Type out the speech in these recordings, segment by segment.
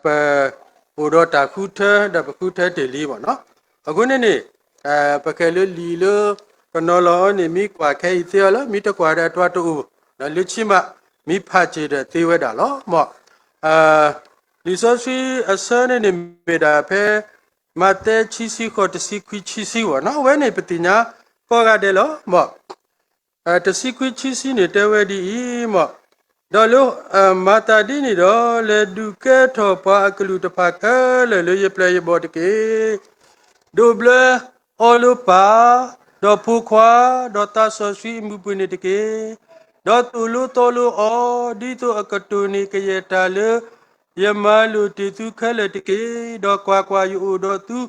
ပအိၣ်ဒီးတၢ်ဃုထၢ ဒီးပဃုထၢတ့ၢ်လံမ့ၢ်နီၤ. အဃိန့ၣ်န့ၣ် ပကဲလၢလံာ်လၢကနီၤလီၤအီၤန့ၣ် မ့ၢ်ကွၢ်ခဲအံၤသ့အီၤလီၤ, မ့ၢ်တကွၢ်ဒီးအတၢ်တအိၣ်, လၢခံမး မ့ၢ်ဖးစ့ၢ်ဒီးသ့ဝဲဒၣ်လီၤမ့ၢ်. လံာ်စီဆှံအဆၢန့ၣ်န့ၣ်မ့ၢ်ဒၣ်ဖဲ မးသဲခံဆံဃိး တဆံခွံခံဆံမ့ၢ်နီၤ, အဝဲန့ၣ်ပသ့ၣ်ညါကိးဂၤဒဲးလီၤမ့ၢ်. တဆံခွံခံဆံန့ၣ်တဲဝဲဒ်အံၤမ့ၢ်, ဒီးလၢမၤသးဒ်န့ၣ်ဒီး လဲၤဒုးကဲထီၣ်ပှၤအကလုာ်တဖၣ်ခဲလၢာ်လၢယပျဲၢ်ယဘီၣ်တက့ၢ်. ဒိးဘျၢအီၤလၢပၢ်, ဒီးဖိခွါ, ဒီးသးစီဆှံအမုၢ်ပှၢ်န့ၣ်တက့ၢ်. ဒီးသိၣ်လိသီလိအီၤ ဒ်သိးအကတိၢ်န့ၢ်ကယဲၢ်တၢ်လၢ ယမၤလိာ်တ့ၢ်သုခဲလၢာ်တက့ၢ်. ဒီးကွၢ်ကွၢ်, ယအိၣ်ဒီးသု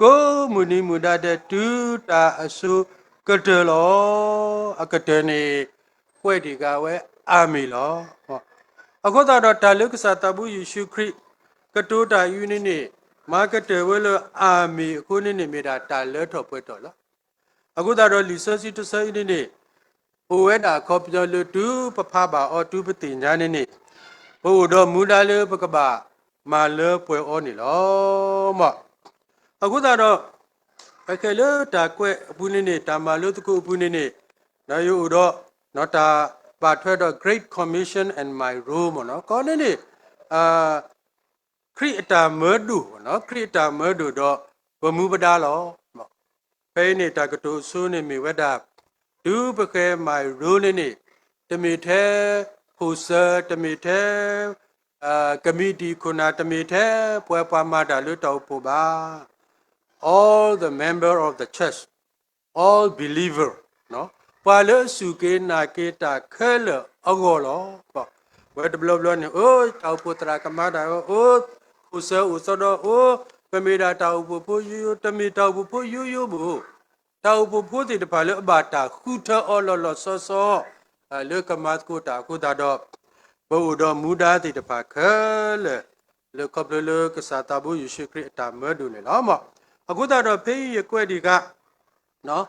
ကိးမုၢ်နံၤမုၢ်ဒါဒဲးတုၤတၢ်အစိၤကတၢၢ်လီၤ. အကတၢၢ်န့ၣ် ကွဲးဒံးဂၤဝဲအၤမ့ၣ်လီၤ. အဃိသတးဒီး တၢ်လၢကစၢ်သးဘိယ့ၣ်ၡူးခရံာ် ကတိၤတၢ်အံၤန့ၣ်န့ၣ် မၤကတၢၢ်ဝဲလၢအၤမ့ၣ်အဃိန့ၣ်န့ၣ် မ့ၢ်ဒၣ်တၢ်လၢထီၣ်ပှဲၤထီၣ်လီၤ. အဃိသတးဒီး လံာ်စီဆှံတဆၢအံၤန့ၣ်န့ၣ် အိၣ်ဝဲဒၣ်အခီပညီလၢတုၤပဖးဘၣ်အီၤ တုၤပသ့ၣ်ညါန့ၣ်န့ၣ် ပအိၣ်ဒီးမူဒါလၢပကဘၣ်မၤလၢပှဲၤအီၤန့ၣ်လီၤမ့ၢ်. အဃိသတးဒီး ပကဲလၢတၢ်ကွဲးအပူၤန့ၣ်န့ၣ် တၢ်မၤလိသကိးအပူၤန့ၣ်န့ၣ် ယအိၣ်ဒီးတၢ်ဘၣ်ထွဲဒီး Great Commission and my role မ့ၢ်နီၤ. ခီန့ၣ်န့ၣ် ခရံာ်အတၢ်မၢဒိၣ်, ခရံာ်အတၢ်မၢဒိၣ်ဒီးပမူပဒါလီၤ. ဖဲအံၤန့ၣ် တၢ်ကတိၤအဆိန့ၣ်မ့ၢ်ဝဲဒၣ် တုၤပဃဲ my role န့ၣ်န့ၣ် တမ့ၢ်ထဲဖိၣ်စၢၤ, တမ့ၢ်ထဲ ကမံးတံာ်ခိၣ်နၢ်, တမ့ၢ်ထဲပှၤပှၤမၤတၢ်လၢတၢ်အိၣ်ဖှိၣ်ဘၣ်. All the member of the church, all believer, ပှၤလၢအစူၢ်က့ၤနာ်က့ၤတၢ်ခဲလၢာ်အဂီၢ်လီၤ. ဝဲတဘျီဘျီန့ၣ် အိၣ်တၢ်အိၣ်ဖှိၣ်သရၣ်ကမၤတၢ်ဝဲ, အိၣ်ဖိၣ်စၢၤအိၣ်သီဒီး, အိၣ်ပမ့ၢ်ဒၣ်တၢ်အိၣ်ဖှိၣ်ဖိယိယိ, တမ့ၢ်တၢ်အိၣ်ဖှိၣ်ဖိယိယိဘၣ်. တၢ်အိၣ်ဖှိၣ်ဖိသ့ၣ်တဖၣ်လၢအဘၣ်တၢ်ဃုထၢအီၤလီၤလီၤဆီဆီ လၢကမၤသကိးတၢ်အဃိသတးဒီး ပအိၣ်ဒီးမူဒါသ့ၣ်တဖၣ်ခဲလၢာ် လၢခီဖျိလၢကစၢ်သးဘိယ့ၣ်ၡူးခရံာ်အတၢ်မၢဒိၣ်န့ၣ်လီၤမ့ၢ်. အဃိသတးဒီးဖဲအံၤယကွဲးဒံးဂၤ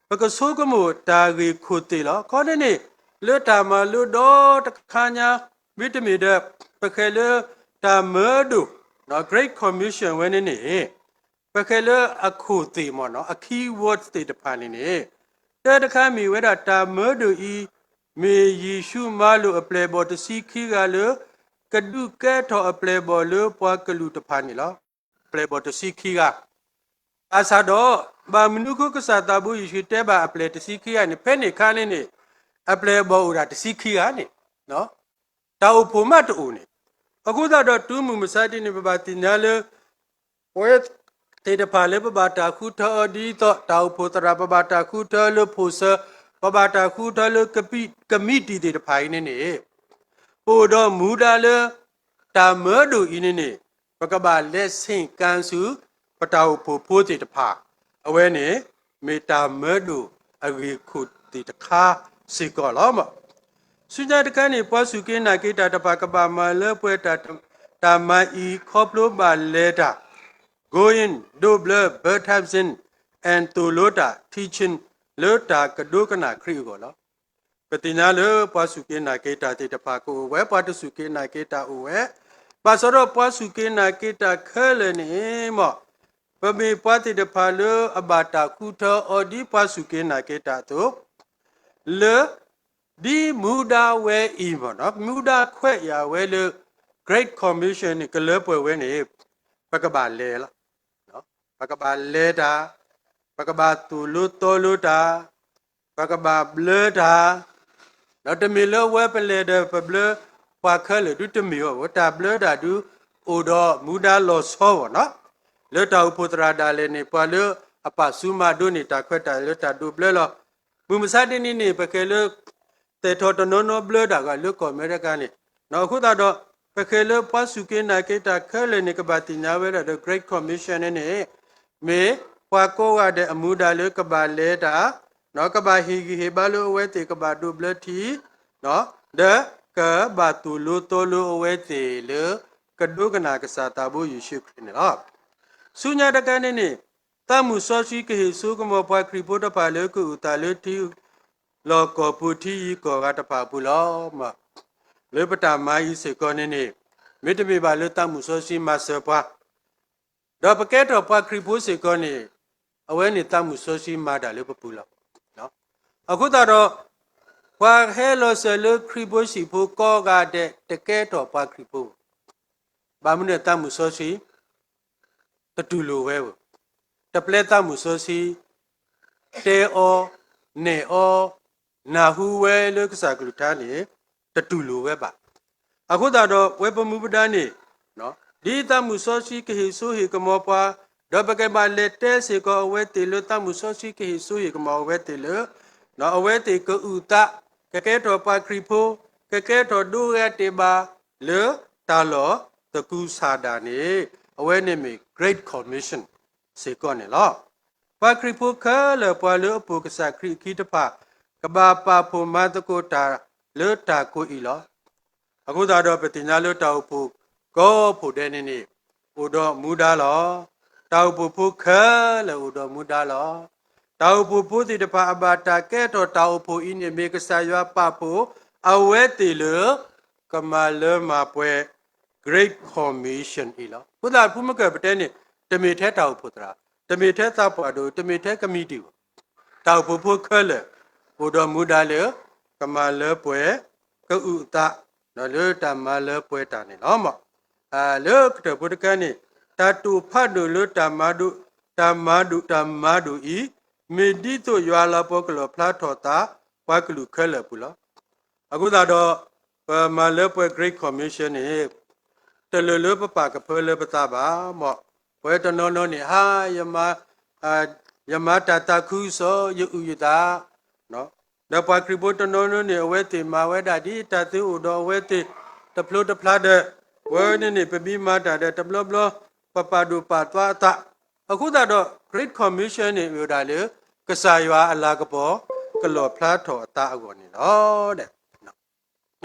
ပကဆိကမိၣ်တၢ်ဂ့ၢ်ခိၣ်သ့ၣ်လီၤ. ခီန့ၣ်န့ၣ် လၢတၢ်မၤလိဒီတခါညါ မ့တမ့ၢ်ဒီး ပဃဲလၢတၢ်မၢဒိၣ် Great Commission ဝဲန့ၣ်န့ၣ် ပဃဲလၢအခိၣ်သ့ၣ်မ့ၢ်နီၤ, အ key words သ့ၣ်တဖၣ်န့ၣ်န့ၣ် တၢတခါမ့ၢ်ဝဲဒၣ် တၢ်မၢဒိၣ်အံၤ မ့ၢ်ယ့ၣ်ၡူးမၤလိာ်အပျဲၢ်အဘီၣ်တဆံခံဂၤလၢ ကဒုးကဲထီၣ်အပျဲၢ်အဘီၣ်လၢပှၤကလုာ်တဖၣ်န့ၣ်လီၤ. ပျဲၢ်အဘီၣ်တဆံခံဂၤ ဘၣ်ဆၣ်ဒီး ဘၣ်မနုၤအဃိကစၢ်သးဘိယ့ၣ်ၡူးတဲဘၣ်အပျဲၢ်တဆံခံဂၤန့ၣ် ဖဲန့ၣ်အခါန့ၣ်န့ၣ် အပျဲၢ်အဘီၣ်အိၣ်ဒၣ်တဆံခံဂၤန့ၣ် တၢ်အိၣ်ဖှိၣ်မးတအိၣ်န့ၣ်. အဃိသတးဒီးတုၤမုၢ်မဆါတနံၤန့ၣ် ပဘၣ်သ့ၣ်ညါလၢ ပဝဲသ့ၣ်တဖၣ်လၢပဘၣ်တၢ်ဃုထၢအီၤဒ်သိး တၢ်အိၣ်ဖှိၣ်သရၣ်, ပဘၣ်တၢ်ဃုထၢလၢဖိၣ်စၢၤ, ပဘၣ်တၢ်ဃုထၢလၢ ကမံးတံာ်သ့ၣ်တဖၣ်အံၤန့ၣ်န့ၣ် ပအိၣ်ဒီးမူဒါလၢ တၢ်မၢဒိၣ်အံၤန့ၣ်န့ၣ် ပကဘၣ်လဲၤဆ့ၣ်ကၣ်ဆူ ပတၢ်အိၣ်ဖှိၣ်ဖိသ့ၣ်တဖၣ်, အဝဲန့ၣ် မ့ၢ်တၢ်မၢဒိၣ်အဂ့ၢ်ခိၣ်သ့ၣ်တခါစ့ၢ်ကီးလီၤ. ဆူညါတခါန့ၣ် ပှၤစူၢ်က့ၤနာ်က့ၤတၢ်တဖၣ် ကဘၣ်မၤလၢပှဲၤတၢ်, တၢ်မၤအံၤခီဖျိဘၣ်လဲၤတၢ် going, ဒိးဘျၢ, baptizing, and သိၣ်လိတၢ် teaching လၢတၢ်ကဒိကနၣ်ခရံာ်အဂီၢ်လီၤ. ပသ့ၣ်ညါလၢပှၤစူၢ်က့ၤနာ်က့ၤတၢ်သ့ၣ်တဖၣ်ကအိၣ်ဝဲ, ပှၤတစူၢ်က့ၤနာ်က့ၤတၢ်အိၣ်ဝဲ, ဘၣ်ဆၣ်ဒီးပှၤစူၢ်က့ၤနာ်က့ၤတၢ်ခဲလၢာ်န့ၣ်မ့ၢ် ပမ့ၢ်ပှၤသ့ၣ်တဖၣ်လၢအဘၣ်တၢ်ဃုထၢအီၤဒ်ပှၤစူၢ်က့ၤနာ်က့ၤတၢ်အသိး လၢ ဒ်မူဒါဝဲအံၤမ့ၢ်နီၤ, မူဒါခွဲးယာ်ဝဲလၢ Great Commission န့ၣ် ကလၢပှဲၤဝဲန့ၣ် ပကဘၣ်လဲၤလီၤ. ပကဘၣ်လဲၤတၢ်, ပကဘၣ်သိၣ်လိသီလိတၢ်, ပကဘၣ်ဘျၢတၢ်, ဒီးတမ့ၢ်လၢအဝဲပလဲၤဒီးပဘျၢပှၤခဲလၢာ်ဒုတမ့ၢ်အီၤ, တၢ်ဘျၢတၢ်ဒုအိၣ်ဒီးမူဒါလီၤဆီအီၤနီၤ. လၢတၢ်အိၣ်ဖှိၣ်သရၣ်ဒၣ်လဲာ်န့ၣ် ပှၤလၢအပာ်ဆူၣ်မၤဒိးန့ၢ်တၢ်ခွဲးတၢ်ယာ်လၢတၢ်ဒိးဘျၢလီၤ. မုၢ်မဆါတနံၤန့ၣ် ပဃဲလၢ သဲးထီၣ်တနီၤနီၤဘျၢတၢ်ဂၤလၢကီၢ်အမဲရကၤန့ၣ်, အဃိသတးဒီး ပဃဲလၢပှၤစူၢ်က့ၤနာ်က့ၤတၢ်ခဲလၢာ်န့ၣ် ကဘၣ်သ့ၣ်ညါဝဲဒၣ်ဒီး Great Commission န့ၣ်န့ၣ် မ့ၢ်ပှၤကိးဂၤဒဲးအမူဒါလၢကဘၣ်လဲၤတၢ်, ကဘၣ်ဟ့ၣ်ဂံၢ်ဟ့ၣ်ဘါလၢအဝဲသ့ၣ်ကဘၣ်ဒိးဘျၢထံ, ဒီးကဘၣ်သိၣ်လိသီလိအဝဲသ့ၣ်လၢ ကဒိကနၣ်ကစၢ်သးဘိယ့ၣ်ၡူးခရံာ်န့ၣ်လီၤ. ဆူညါတခါန့ၣ်န့ၣ် သးမုၢ်စီဆှံကဟ့ၣ်စိကမီၤပှၤခရံာ်ဖိတဖၣ်လၢကအိၣ်သးလၢထံလီၢ်ကီၢ်ပူၤထံယံၤကီၢ်ဂၤတဖၣ်အပူၤလီၤ. လၢပတၢ်မၤအံၤစ့ၢ်ကီးန့ၣ်န့ၣ် မ့တမ့ၢ်ဘၣ်လၢသးမုၣ်စီဆှံမၤစၢၤပှၤ, ဒီးပကဲထီၣ်ပှၤခရံာ်ဖိစ့ၢ်ကီးန့ၣ်, အဝဲန့ၣ်သးမုၣ်စီဆှံမၤတၢ်လၢပပူၤလီၤ. အဃိသတးဒီး, ပှၤဟဲလီၤစၢၤလၢခရံာ်ဖိဟံၣ်ဖိကိးဂၤဒဲးတကဲထီၣ်ပှၤခရံာ်ဖိ, ဘၣ်မနုၤသးမုၣ်စီဆှံ တတူၢ်လိာ်ဝဲဧိၤ, တပျဲသးမုၣ်စီဆှံ တဲအီၤ, နဲၣ်အီၤ, နၢ်ဟူဝဲလၢကစၢ်ကလုၢ်ကထါန့ၣ် တတူၢ်လိာ်ဝဲဘၣ်. အဃိသတးဒီး ပဝဲပမူပဒါန့ၣ်, ဒ်သးမုၣ်စီဆှံကဟ့ၣ်စိဟ့ၣ်ကမီၤပှၤ, ဒီးပကဘၣ်လဲၤတဲစ့ၢ်ကီးအဝဲသ့ၣ်လၢသးမုၣ်စီဆှံကဟ့ၣ်စိဟ့ၣ်ကမီၤအဝဲသ့ၣ်လၢ, အဝဲသ့ၣ်ကအုၣ်သး, ကကဲထီၣ်ပှၤခရံာ်ဖိ, ကကဲထီၣ်ဒိဂဲၤတ့ၢ်ဘၣ်လၢတၢ်လီၢ်သကုၤဆးဒးန့ၣ်, အဝဲန့ၣ်မ့ၢ် Great Commission စ့ၢ်ကီးန့ၣ်လီၤ. ပှၤခရံာ်ဖိခဲလၢာ်ပှၤလၢအပိာ်ကစၢ်ခရံာ်အခံတဖၣ်, ကဘၣ်ပာ်ဖှိၣ်မၤသကိးတၢ်လၢတၢ်ကိးအံၤလီၤ. အဃိသတးဒီးပသ့ၣ်ညါလၢတၢ်အိၣ်ဖှိၣ်ကိးဖှိၣ်ဒဲးန့ၣ်န့ၣ်, အိၣ်ဒီးမူဒါလီၤ. တၢ်အိၣ်ဖှိၣ်ဖိခဲလၢာ်အိၣ်ဒီးမူဒါလီၤ. တၢ်အိၣ်ဖှိၣ်ဖိသ့ၣ်တဖၣ်အဘၣ်တၢ်ကဲထီၣ်တၢ်အိၣ်ဖှိၣ်အံၤန့ၣ် မ့ၢ်ကစၢ်ယွၤပာ်ဖှိၣ်အဝဲသ့ၣ်လၢ ကမၤလၢမၤပှဲၤ Great Commission အံၤလီၤ. အဃိသတးဖုမုၢ်ကၢၢ်ပတဲန့ၣ်, တမ့ၢ်ထဲတၢ်အိၣ်ဖှိၣ်သရၣ်, တမ့ၢ်ထဲသးပှၢ်ဒိၣ်, တမ့ၢ်ထဲကမံးတံာ်ဘၣ်, တၢ်အိၣ်ဖှိၣ်ဖိခဲလၢာ် အိၣ်ဒီးမူဒါလၢ ကမၤလၢပှဲၤ, ကအုၣ်အသး, လၢတၢ်မၤလၢပှဲၤတၢ်န့ၣ်လီၤ. လၢကတၢၢ်ဖိတခါန့ၣ်, တၢ်တိာ်ဖးဒိၣ်လၢတၢ်မၤဒိၣ်, တၢ်မၤဒိၣ်, တၢ်မၤဒိၣ်အံၤ, မ့ၢ်ဒ်သိးယွၤလၤကပီၤကလီၣ်ဖျါထီၣ်သး ပှၤကလုာ်ခဲလၢာ်အပူၤလီၤ. အဃိသတးဒီး, ပမၤလၢပှဲၤ Great Commission န့ၣ်, တလိၣ်လၢပပာ်ကဖၢလၢပသးဘၣ်, မ်ပဝဲတနီၤနီၤန့ၣ် ဟါ, ယမၤတၢ်သးခုကစီၣ်, ယအုၣ်ယသး, ဒီးပှၤခရံာ်ဖိတနီၤနီၤန့ၣ် အဝဲသ့ၣ်မၤဝဲဒၣ်ဒ်တၢ်သုအိၣ်ဒီးအဝဲသ့ၣ်တဖျိတဖျါဒီး, ပဝဲန့ၣ်န့ၣ် ပမ့ၢ်မၤတၢ်ဒီးတဘျီဘျီ ပပာ်ဒိၣ်ပာ်သွါအသး, အဃိသတးဒီး Great Commission န့ၣ်မ့ၢ်ဝဲဒၣ်လၢ ကစၢ်ယွၤအလၤကပီၤ ကလီၣ်ဖျါထီၣ်အသးအဂီၢ်န့ၣ်လီ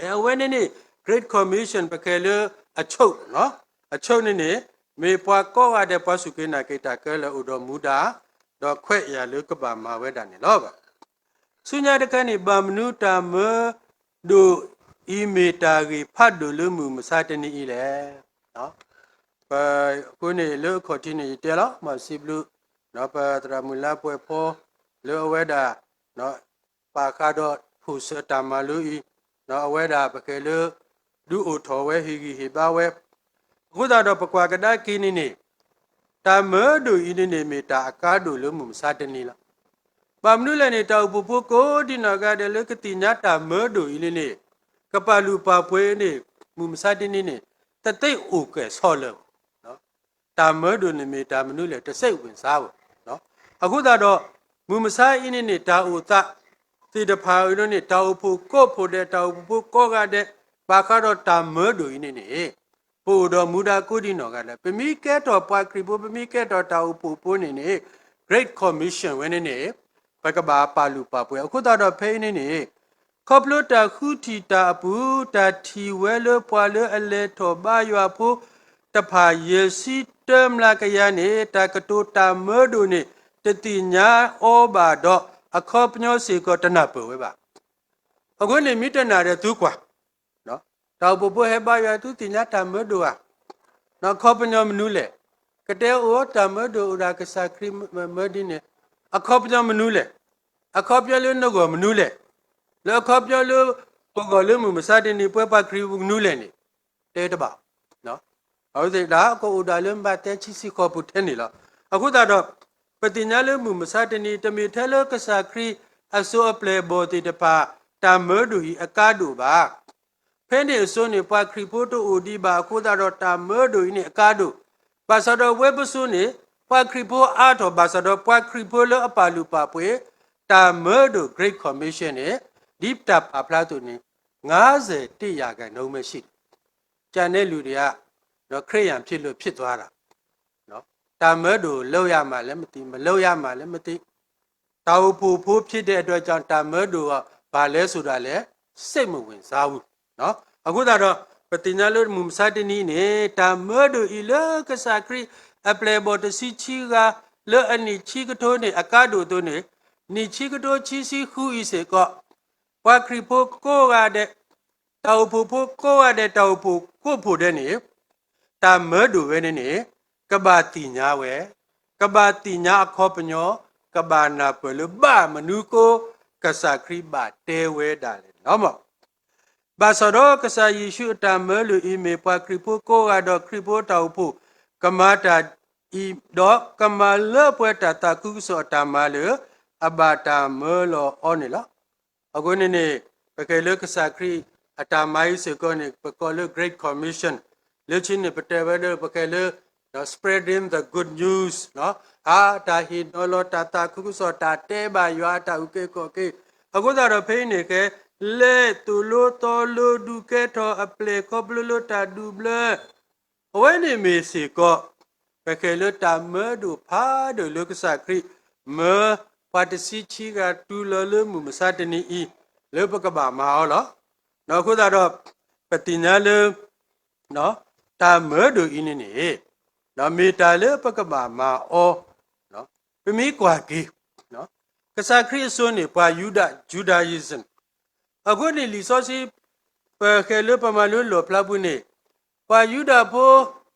ၤ. အဝဲန့ၣ်န့ၣ် Great Commission ပကဲလၢအဆိၣ်, အဆိၣ်န့ၣ်န့ၣ် မ့ၢ်ပှၤကိးဂၤဒဲးပှၤစူၢ်က့ၤနာ်က့ၤတၢ်ခဲလၢာ်အိၣ်ဒီးမူဒါ, ဒီးခွဲးယာ်လၢကဘၣ်မၤဝဲဒၣ်န့ၣ်လီၤ. ဆူညါတခါန့ၣ် ဘၣ်မနုၤတၢ်မၢဒိၣ်အံၤမ့ၢ်တၢ်ဂ့ၢ်ဖးဒိၣ်လၢမုၢ်မဆါတနံၤအံၤလဲၣ်. အဃိန့ၣ်လၢအခီၣ်ထံးန့ၣ် ယတဲလီၤ မၤစံးဘျုး ပသရၣ်မုၣ်လါပှဲၤဖီ လၢအဝဲဒၣ် ပာ်ဃာ်ဒီးဖှိၣ်စၢၤတၢ်မၤလိအံၤ, အဝဲဒၣ်ပကဲလၢ ဒုးအိၣ်ထီၣ်ဝဲဟ့ၣ်ဂံၢ်ဟ့ၣ်ဘါဝဲ, အဃိသတးဒီးပကွၢ်ကဒါက့ၤန့ၣ်န့ၣ်, တၢ်မၢဒိၣ်အံၤန့ၣ်န့ၣ် မ့ၢ်တၢ်အကါဒိၣ်လၢမုၢ်မဆါတနံၤလီၤ. ဘၣ်မနုၤလဲၣ်န့ၣ် တၢ်အိၣ်ဖှိၣ်ဖိကိးဒံနီၢ်ဂၤဒဲးလၢကသ့ၣ်ညါတၢ်မၢဒိၣ်အံၤန့ၣ်န့ၣ်, ကပာ်လုၢ်ပာ်ပှ့ၤန့ၣ် မုၢ်မဆါတနံၤန့ၣ် တသ့အိၣ်ကဲၣ်ဆီလၢၤဘၣ်. တၢ်မၢဒိၣ်န့ၣ်မ့ၢ်တၢ်မနုၤလဲၣ် တစိတ်ဝင်စားဘၣ်. အဃိသတးဒီး မုၢ်မဆါအံၤန့ၣ်န့ၣ် တၢ်အိၣ်သးသ့ၣ်တဖၣ်အံၤန့ၣ်န့ၣ် တၢ်အိၣ်ဖှိၣ်ကိးဖှိၣ်ဒဲး တၢ်အိၣ်ဖှိၣ်ဖိကိးဂၤဒဲး ဘၣ်ဃးဒီးတၢ်မၢဒိၣ်အံၤန့ၣ်န့ၣ် ပအိၣ်ဒီးမူဒါကိးဒံနီၢ်ဂၤဒဲး ပမ့ၢ်ကဲထီၣ်ပှၤခရံာ်ဖိ ပမ့ၢ်ကဲထီၣ်တၢ်အိၣ်ဖှိၣ်ဖိန့ၣ်န့ၣ် Great Commission ဝဲန့ၣ်န့ၣ် ပကဘၣ်ပာ်လုၢ်ပာ်ပှ့ၤ အဃိသတးဒီးဖဲအံၤန့ၣ်န့ၣ် ခီဖျိတၢ်ဃုထံၣ်တၢ်အပူၤ တၢ်ထံၣ်ဝဲလၢပှၤလၢအလဲၤထီၣ်ဘါယွၤဖိတဖၣ် ယဲၢ်ဆံတၢမျးကယၤန့ၣ် တၢ်ကတိၤတၢ်မၢဒိၣ်န့ၣ် တသ့ၣ်ညါအီၤဘၣ်ဒီး အခီပညီစ့ၢ်ကီးတနၢ်ပၢၢ်ဝဲဘၣ်. အဃိန့ၣ်မ့ၢ်တနၢ်ဒီးသုကွၢ် တၢ်အိၣ်ဖှိၣ်ဖိဟဲဘါယွၤ သုသ့ၣ်ညါတၢ်မၢဒိၣ်ဧါ. အခီပညီမနုၤလဲၣ်. ကတဲအိၣ်တၢ်မၢဒိၣ်အိၣ်ဒၣ်ကစၢ်ခရံာ်မၢဒ်န့ၣ် အခီပညီမနုၤလဲၣ်. အခီပညီလၢနဂီၢ်မနုၤလဲၣ်. လၢအခီပညီလၢ ပဂီၢ်လၢမုၢ်မဆါတနံၤ ပှၤပှၤခရံာ်မနုၤလဲၣ်န့ၣ် တဲတဘၣ်. အဝဲသ့ၣ်ဒၣ်ကအိၣ်ဒၣ်လၢမးသဲခံဆံဃိးပူၤထဲန့ၣ်လီၤ. အဃိသတးဒီး ပသ့ၣ်ညါလၢမုၢ်မဆါတနံၤ တမ့ၢ်ထဲလၢကစၢ်ခရံာ်အစိၤအပျဲၢ်အဘီၣ်သ့ၣ်တဖၣ် တၢ်မၢဒိၣ်အံၤအကါဒိၣ်ဘၣ်. ဖဲန့ၣ်အစိၤန့ၣ် ပှၤခရံာ်ဖိတအိၣ်ဒံးဘၣ်အဃိသတးဒီး တၢ်မၢဒိၣ်အံၤန့ၣ်အကါဒိၣ်. ဘၣ်ဆၣ်ဒီးဝဲပစိၤန့ၣ် ပှၤခရံာ်ဖိအါထီၣ် ဘၣ်ဆၣ်ဒီးပှၤခရံာ်ဖိလၢအပာ်လုၢ်ပာ်ပှ့ၤ တၢ်မၢဒိၣ် Great Commission န့ၣ် ဒ်တၢ်ပာ်ဖျါအသိးန့ၣ် ငါးဆယ်တစ်ရာခိုင်နှုန်းပဲရှိတယ်. ကျန်တဲ့လူတွေက ခရစ်ယာန်ဖြစ်လို့ဖြစ်သွားတာ. တၢ်မၢဒိၣ်လုပ်ရမှာလည်းမသိ မလုပ်ရမှာလည်းမသိ တၢ်အိၣ်ဖှိၣ်ဖိဖြစ်တဲ့အတွက်ကြောင့် တၢ်မၢဒိၣ်ဘာလဲဆိုတာလည်း စိတ်မဝင်စားဘူး. အဃိသတးဒီး ပသ့ၣ်ညါလၢမုၢ်မဆါတနံၤန့ၣ် တၢ်မၢဒိၣ်အံၤလၢကစၢ်ခရံာ်အပျဲၢ်အဘီၣ်တဆံခံဂၤ လၢအနံၣ်ဆံကထိန့ၣ် အကါဒိၣ်အသိးန့ၣ် နံၣ်ဆံကထိဆံဆံဃုအံၤစ့ၢ်ကီး ပှၤခရံာ်ဖိကိးဂၤဒဲး တၢ်အိၣ်ဖှိၣ်ဖိကိးဂၤဒဲး တၢ်အိၣ်ဖှိၣ်ကိးဖှိၣ်ဒဲးန့ၣ် တၢ်မၢဒိၣ်ဝဲန့ၣ်န့ၣ် ကဘၣ်သ့ၣ်ညါဝဲ, ကဘၣ်သ့ၣ်ညါအခီပညီ, ကဘၣ်နၢ်ပၢၢ်လၢဘၣ်မနုၤဃိ ကစၢ်ခရံာ်ဘၣ်တဲဝဲဒၣ်လဲာ်န့ၣ်လီၤ. ဘၣ်ဆၣ်ဒီးကစၢ်ယ့ၣ်ၡူးအတၢ်မၢဒိၣ်အံၤမ့ၢ်ပှၤခရံာ်ဖိကိးဂၤဒီးခရံာ်ဖိတၢ်အိၣ်ဖှိၣ် ကမၤတၢ်အံၤဒီး ကမၤလၢပှဲၤတၢ်သးခုကစီၣ်အတၢ်မၤလၢ အဘၣ်တၢ်မၢလီၤအီၤန့ၣ်လီၤ. အဃိန့ၣ်န့ၣ် ပကဲလၢကစၢ်ခရံာ်အတၢ်မၤအံၤစ့ၢ်ကီးန့ၣ် ပကိးလၢ Great Commission, လၢခံန့ၣ် ပတဲဝဲလၢပကဲလၢ spreading the good news, အတၢ်ဟ့ၣ်နီၤလီၤတၢ်သးခုကစီၣ် တၢ်တဲဘၣ်ယွၤအတၢ်အုၣ်က့ၤခီၣ်က့ၤ, အဃိသတးဒီးဖဲအံၤန့ၣ် ကဲလဲၤသိၣ်လိသီလိဒုးကဲထီၣ်အပျဲၢ်ခီဖျိလၢတၢ်ဒုးဘျၢ အဝဲန့ၣ်မ့ၢ်စ့ၢ်ကီး ပကဲလၢတၢ်မၢဒိၣ်ဖးဒိၣ်လၢကစၢ်ခရံာ် မၢပှၤတဆံခံဂၤတုၤလီၤလၢမုၢ်မဆါတနံၤအံၤ လၢပကဘၣ်မၤအီၤလီၤ. အဃိသတးဒီး ပသ့ၣ်ညါလၢ တၢ်မၢဒိၣ်အံၤန့ၣ်န့ၣ် မ့ၢ်တၢ်လၢပကဘၣ်မၤအီၤ, ပမ့ၢ်ကွၢ်က့ၤ ကစၢ်ခရံာ်အစိၤန့ၣ် ပှၤယူဒၤ Judaism, အဃိန့ၣ်လံာ်စီဆှံ ပဃဲလၢပမၤလိလီၣ်ဖျါပူၤန့ၣ် ပှၤယူဒၤဖိ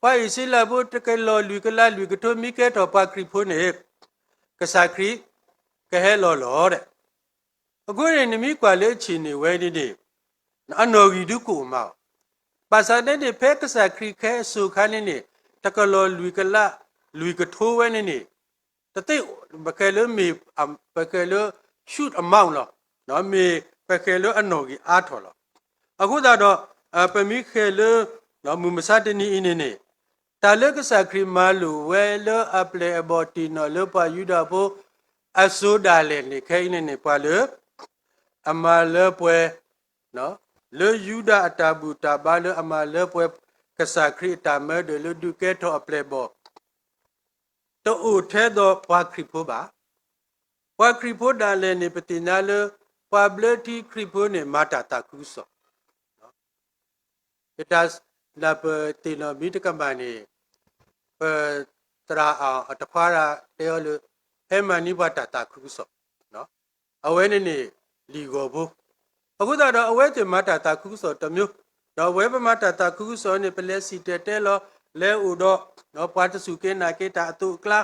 ပှၤအံၣ်စရ့လးဖိ တကလီၤလွံၢ်ကလးလွံၢ်ကထိမ့ၢ်ကဲထီၣ်ပှၤခရံာ်ဖိန့ၣ် ကစၢ်ခရံာ်ကဟဲလီၤလီၤဒီး အဃိန့ၣ် နမ့ၢ်ကွၢ်လၢအဆ့ၣ်န့ၣ်ဝဲန့ၣ်န့ၣ် အနီၣ်ဂံၢ်ဒုးကအိၣ်မးအီၤ, ဘၣ်ဆၣ်န့ၣ်န့ၣ် ဖဲကစၢ်ခရံာ်ကဟဲအစိၤခါန့ၣ်န့ၣ် တကလီၤလွံၢ်ကလးလွံၢ်ကထိဝဲန့ၣ်န့ၣ် တသ့ၣ် ပဃဲလၢမ့ၢ် ပဃဲလၢ huge amount လီၤ, မ့ၢ်ပဃဲလၢအနီၣ်ဂံၢ်အါထီၣ်လီၤ. အဃိသတးဒီး ပမ့ၢ်ဃဲလၢ မုၢ်မဆါတနံၤအံၤန့ၣ်န့ၣ် တၢ်လၢကစၢ်ခရံာ်မၤလိာ်ဝဲလၢအပျဲၢ်အဘီၣ်တ့ၢ်နီၣ်လၢပှၤယူဒၤဖိ အစိၤဒၣ်လဲာ်န့ၣ် ခဲအံၤန့ၣ်န့ၣ် ပှၤလၢ အမၤလၢပှဲၤ လၢယူဒၤအတၢ်ဘူၣ်တၢ်ဘါလၢအမၤလၢပှဲၤ ကစၢ်ခရံာ်အတၢ်မၢဒိၣ်လၢဒုးကဲထီၣ်အပျဲၢ်အဘီၣ် တအိၣ်ထဲသိးပှၤခရံာ်ဖိဘၣ်. ပှၤခရံာ်ဖိဒၣ်လဲာ်န့ၣ် ပသ့ၣ်ညါလၢ ပှၤဘျၢထံခရံာ်ဖိန့ၣ် မၤတၢ်သးခုကစီၣ် ယတၢ်နၢ်ပၢၢ်သ့ၣ်နီၣ်မံၤတကမၣ်န့ၣ် ပသရၣ်အတခွါရၣ်တဲအီၤလၢ ဟဲမၤန့ၢ်ပှၤတၢ်သးခုကစီၣ်, အဝဲန့ၣ်န့ၣ် လံာ်ဂီၤဖိ, အဃိသတးဒီးအဝဲသ့ၣ်မၤတၢ်သးခုကစီၣ်တမံၤ, ဒီးအဝဲပမၤတၢ်သးခုကစီၣ်န့ၣ် ပလဲၤစံၣ်တဲၤတဲလီၤ လဲၤအိၣ်ဒီး ပှၤတစူၢ်က့ၤနာ်က့ၤတၢ်အသိးအကျါ,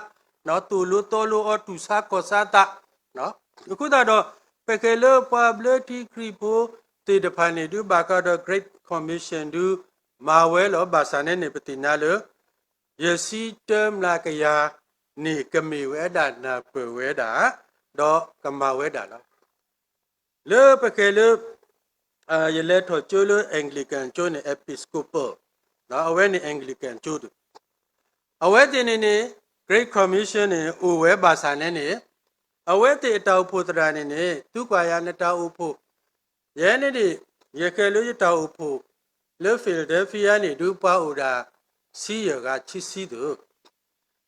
သိၣ်လိသီလိအီၤတူၢ်ဆါခီၣ်ဆါသး အဃိသတးဒီး ပဃဲလၢပှၤဘျၢထံခရံာ်ဖိသ့ၣ်တဖၣ်န့ၣ် ဒုးဘၣ်ဃးဒီး Great Commission ဒုးမၤဝဲလီၤ. ဘၣ်ဆၣ်န့ၣ်န့ၣ် ပသ့ၣ်ညါလၢ ယဆံတၢမျးကယၤန့ၣ် ကမ့ၢ်ဝဲဒၣ်နၢ်ပၢၢ်ဝဲဒၣ် ဒီးကမၤဝဲဒၣ်လီၤ. လၢပဃဲလၢ ယလဲၤထီၣ်ကၠိလၢ Anglican ကၠိန့ၣ် Episcopal, အဝဲန့ၣ် Anglican ကၠိဒီး အဝဲသ့ၣ်န့ၣ်န့ၣ် Great Commission န့ၣ် အိၣ်ဝဲဘၣ်ဆၣ်န့ၣ်န့ၣ် အဝဲသ့ၣ်အတၢ်အိၣ်ဖှိၣ်သရၣ်န့ၣ်န့ၣ် သုကွၢ်ယၤနတၢ်အိၣ်ဖှိၣ် ယဲန့ၣ်န့ၣ် ယဃဲလၢယတၢ်အိၣ်ဖှိၣ် လၢ Philadelphia န့ၣ် ဒုးပှၤအိၣ်ဒၣ် ဆံယဲၢ်ဂၤ ဆံဆံသ့ၣ်ဧၢ,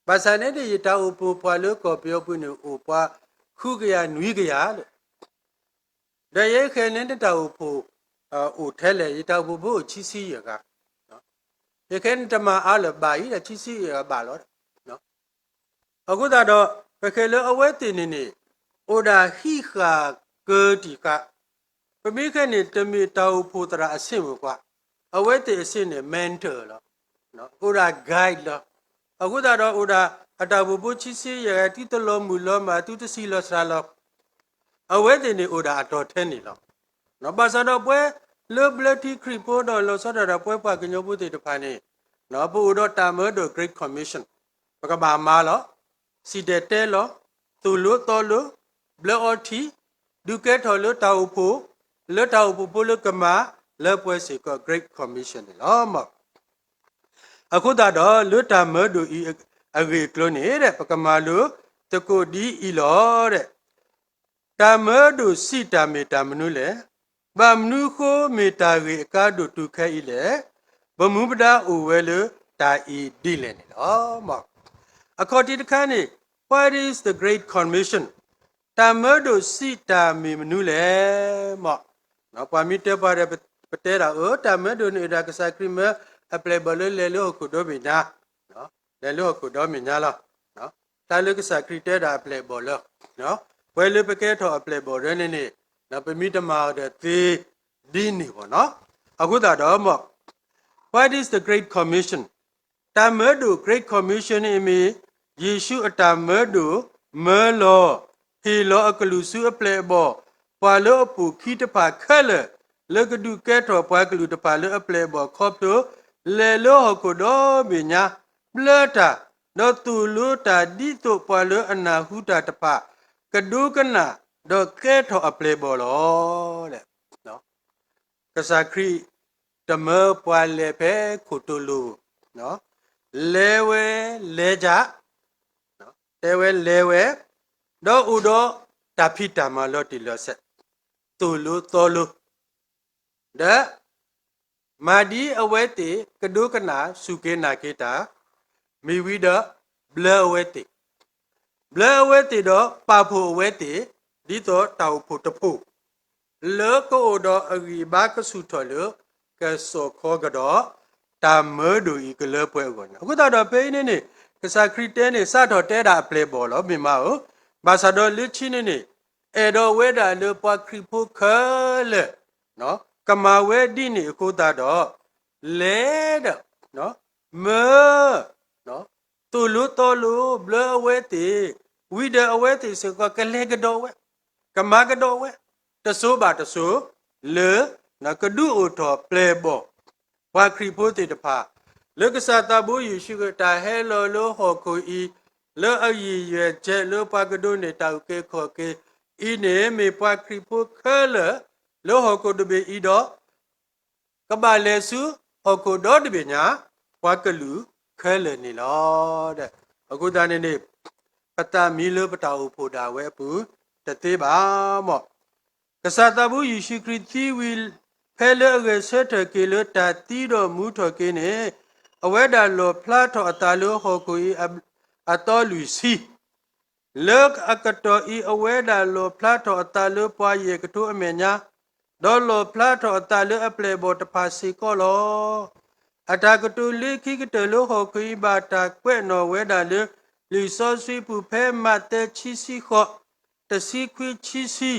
ဘၣ်ဆၣ်န့ၣ်န့ၣ် ယတၢ်အိၣ်ဖှိၣ်ပှၤလၢကီၢ်ပယီၤပူၤန့ၣ် အိၣ်ပှၤဃုကယၤနွံကယၤလၢ ဒီးယဲယဃဲန့ၣ်နတၢ်အိၣ်ဖှိၣ် အိၣ်ထဲလဲၣ် ယတၢ်အိၣ်ဖှိၣ်ဖိအိၣ်ဆံဆံယဲၢ်ဂၤ, ယဃဲန့ၣ်တမၤအါလၢၤဘၣ်အံၤဒီး ဆံဆံယဲၢ်ဂၤဘၣ်လီၤ. အဃိသတးဒီး ပဃဲလၢအဝဲသ့ၣ်န့ၣ်န့ၣ် အိၣ်ဒၣ်ဟံးဃာ်ကၢတံာ်ဃာ်, ပမ့ၢ်ဃဲန့ၣ် တမ့ၢ်တၢ်အိၣ်ဖှိၣ်သရၣ်အဆ့ၣ်မုၢ်ကွၢ်, အဝဲသ့ၣ်အဆ့ၣ်န့ၣ် mentor လီၤ, အိၣ်ဒၣ် guide လီၤ. အဃိသတးဒီးအိၣ်ဒၣ် အတၢ်အိၣ်ဖှိၣ်ဖိဆံဆံယဲၢ်ဂၤ သုတလီၤမုၢ်လီၤမၢ် သုတဆံးလီၤစှၤလီၤ အဝဲသ့ၣ်န့ၣ်အိၣ်ဒၣ်အတီၤထဲန့ၣ်လီၤ. ဘၣ်ဆၣ်ဒီးပဝဲလၢဘျၢထံခရံာ်ဖိဒီးလီၤဆီဒၣ်တၢ်ဒီးပဝဲပှၤကညီဖိသ့ၣ်တဖၣ်န့ၣ် ပအိၣ်ဒီးတၢ်မၢဒိၣ် Great Commission, ပကဘၣ်မၤလီၤ, စံၣ်တဲၤတဲလီၤ, သိၣ်လိသီလိ, ဘျၢအီထံ, ဒုးကဲထီၣ်လၢတၢ်အိၣ်ဖှိၣ်, လၢတၢ်အိၣ်ဖှိၣ်ဖိလၢကမၤလၢပှဲၤစ့ၢ်ကီး Great Commission န့ၣ်လီၤ. အဃိသတးဒီး လၢတၢ်မၢဒိၣ်အံၤအဂ့ၢ်အကျိၤန့ၣ် ပကမၤလိသကိးဒ်အံၤလီၤ. တၢ်မၢဒိၣ်စံးတၢ်မ့ၢ်တၢ်မနုၤလဲၣ်. ဘၣ်မနုၤဃိမ့ၢ်တၢ်ဂ့ၢ်အကါဒိၣ်တုၤခဲအံၤလဲၣ်. ပမူပဒါအိၣ်ဝဲလၢတၢ်အံၤဒ်လဲၣ်န့ၣ်လီၤ. အခီၣ်ထံးတခါန့ၣ် What is the Great Commission? တၢ်မၢဒိၣ်စံးတၢ်မ့ၢ်မနုၤလဲၣ်. ပှၤမ့ၢ်တဲပှၤဒီး ပတဲဒၣ်အၢ တၢ်မၢဒိၣ်န့ၣ် ဒၣ်ကစၢ်ခရံာ်မၢအပျဲၢ်အဘီၣ်လၢလဲၤလၢဟီၣ်ခိၣ်ဒီဘ့ၣ်ညါ, လဲၤလၢဟီၣ်ခိၣ်ဒီဘ့ၣ်ညါလီၤ. တၢ်လၢကစၢ်ခရံာ်တဲဒၣ်အပျဲၢ်အဘီၣ်လၢ ပှၤလၢပကဲထီၣ်အပျဲၢ်အဘီၣ်ဒၢန့ၣ်န့ၣ် ပမ့ၢ်တမၤအီၤဒီးသ့ဒ်န့ၣ်ဘၣ်နီၤ. အဃိသတးဒီး What is the Great Commission? တၢ်မၢဒိၣ် Great Commission အံၤမ့ၢ် ယ့ၣ်ၡူးအတၢ်မၢဒိၣ် မၢလီၤ ဟ့ၣ်လီၤအကလုၢ်ဆူအပျဲၢ်အဘီၣ် ပှၤလၢအပိာ်ခံတဖၣ်ခဲလၢာ် လၢကဒုးကဲထီၣ်ပှၤကလုာ်တဖၣ်လၢအပျဲၢ်အဘီၣ်ခီဖျိ လဲၤလၢဟီၣ်ခိၣ်ဒီဘ့ၣ်ညါ ဘျၢတၢ် ဒီးသိၣ်လိတၢ် ဒ်သိးပှၤလၢအနၢ်ဟူတၢ်တဖၣ် ကဒိကနၣ် ဒီးကဲထီၣ်အပျဲၢ်အဘီၣ်လီၤ. ကစၢ်ခရံာ်တမၢပှၤလဲၤဖဲခိၣ်တိလိၤ, လဲၤဝဲလဲၤဒၣ်, တဲဝဲလဲၤဝဲ, ဒီးအိၣ်ဒီးတၢ်ဖံးတၢ်မၤလီၤတံၢ်လီၤဆဲး, သိၣ်လိသီလိ, ဒီး မၤဒ်အဝဲသ့ၣ်ကဒိကနၣ်စူၢ်က့ၤနာ်က့ၤတၢ်, မ့ၢ်ဝံၤဒီး ဘျၢအဝဲသ့ၣ်, ဘျၢအဝဲသ့ၣ်ဒီးပာ်ဖှိၣ်အဝဲသ့ၣ် ဒ်သိးတၢ်အိၣ်ဖှိၣ်တဖှိၣ် လၢကအိၣ်ဒီးအဂံၢ်အဘါကဆူၣ်ထီၣ်လၢ ကစီၣ်ခီကဒီး တၢ်မၢဒိၣ်အံၤကလၢပှဲၤအဂီၢ်န့ၣ်, အဃိသတးဒီးဖဲအံၤန့ၣ်န့ၣ် ကစၢ်ခရံာ်တဲန့ၣ် စးထီၣ်တဲဒၣ်အပျဲၢ်အဘီၣ်လီၤ မ့ၢ်မးဧၢ, ဘၣ်ဆၣ်ဒီးလၢခံန့ၣ်န့ၣ် အဲၣ်ဒိးဝဲဒၣ်လၢပှၤခရံာ်ဖိခဲလၢာ် ကမၤဝဲဒ်န့ၣ်အဃိသတးဒီး လဲၤဒီး မၢ သိၣ်လိသီလိ ဘျၢအဝဲသ့ၣ်, ဝံၤဒီးအဝဲသ့ၣ်စ့ၢ်ကီး ကလဲၤကဒီးဝဲ, ကမၤကဒီးဝဲ, တစိၤဘၣ်တစိၤ လၢ ကဒုးအိၣ်ထီၣ်ပျဲၢ်အဘီၣ် ပှၤခရံာ်ဖိသ့ၣ်တဖၣ်, လၢကစၢ်သးဘိယ့ၣ်ၡူးခရံာ်တၢ်ဟဲလီၤလၢဟီၣ်ခိၣ်အံၤ, လၢအယံာ်ယဲၢ်ကဲးလၢပှၤကဒိးန့ၢ်တၢ်အုၣ်က့ၤခီၣ်က့ၤအံၤန့ၣ် မ့ၢ်ပှၤခရံာ်ဖိခဲလၢာ် လၢဟီၣ်ခိၣ်တဘ့ၣ်အံၤဒီး ကဘၣ်လဲၤဆူဟီၣ်ခိၣ်ဒီတဘ့ၣ်ညါ ပှၤကလုာ်ခဲလၢာ်န့ၣ်လီၤ. အဃိသတးန့ၣ်န့ၣ် ပသးမံလၢပတၢ်အိၣ်ဖှိၣ်ဒၣ်ဝဲအပူၤ တသ့ဘၣ်မး. ကစၢ်သးဘိယ့ၣ်ၡူးခရံာ်သံဝံၤ ဖဲလၢအဂဲၤဆၢထၢၣ်က့ၤလၢတၢ်သံဒီးမူထီၣ်က့ၤန့ၣ်, အဝဲဒၣ်လီၣ်ဖျါထီၣ်အသးလၢဟီၣ်ခိၣ်အံၤအသီလွံၢ်ဆံ လၢအကတီၢ်အံၤ အဝဲဒၣ်လီၣ်ဖျါထီၣ်အသးလၢပှၤယဲၢ်ကထိအမဲာ်ညါ, ဒီးလီၣ်ဖျါထီၣ်အသးလၢအပျဲၢ်အဘီၣ်တဖၣ်စ့ၢ်ကီးလီၤ. အတၢ်ကတိၤလၢခံကတၢၢ်လၢဟီၣ်ခိၣ်အံၤ ဘၣ်တၢ်ကွဲးနီၣ်ဝဲဒၣ်လၢ လံာ်စီဆှံပူၤ ဖဲမးသဲခံဆံဃိး တဆံခွံဆံဆံ,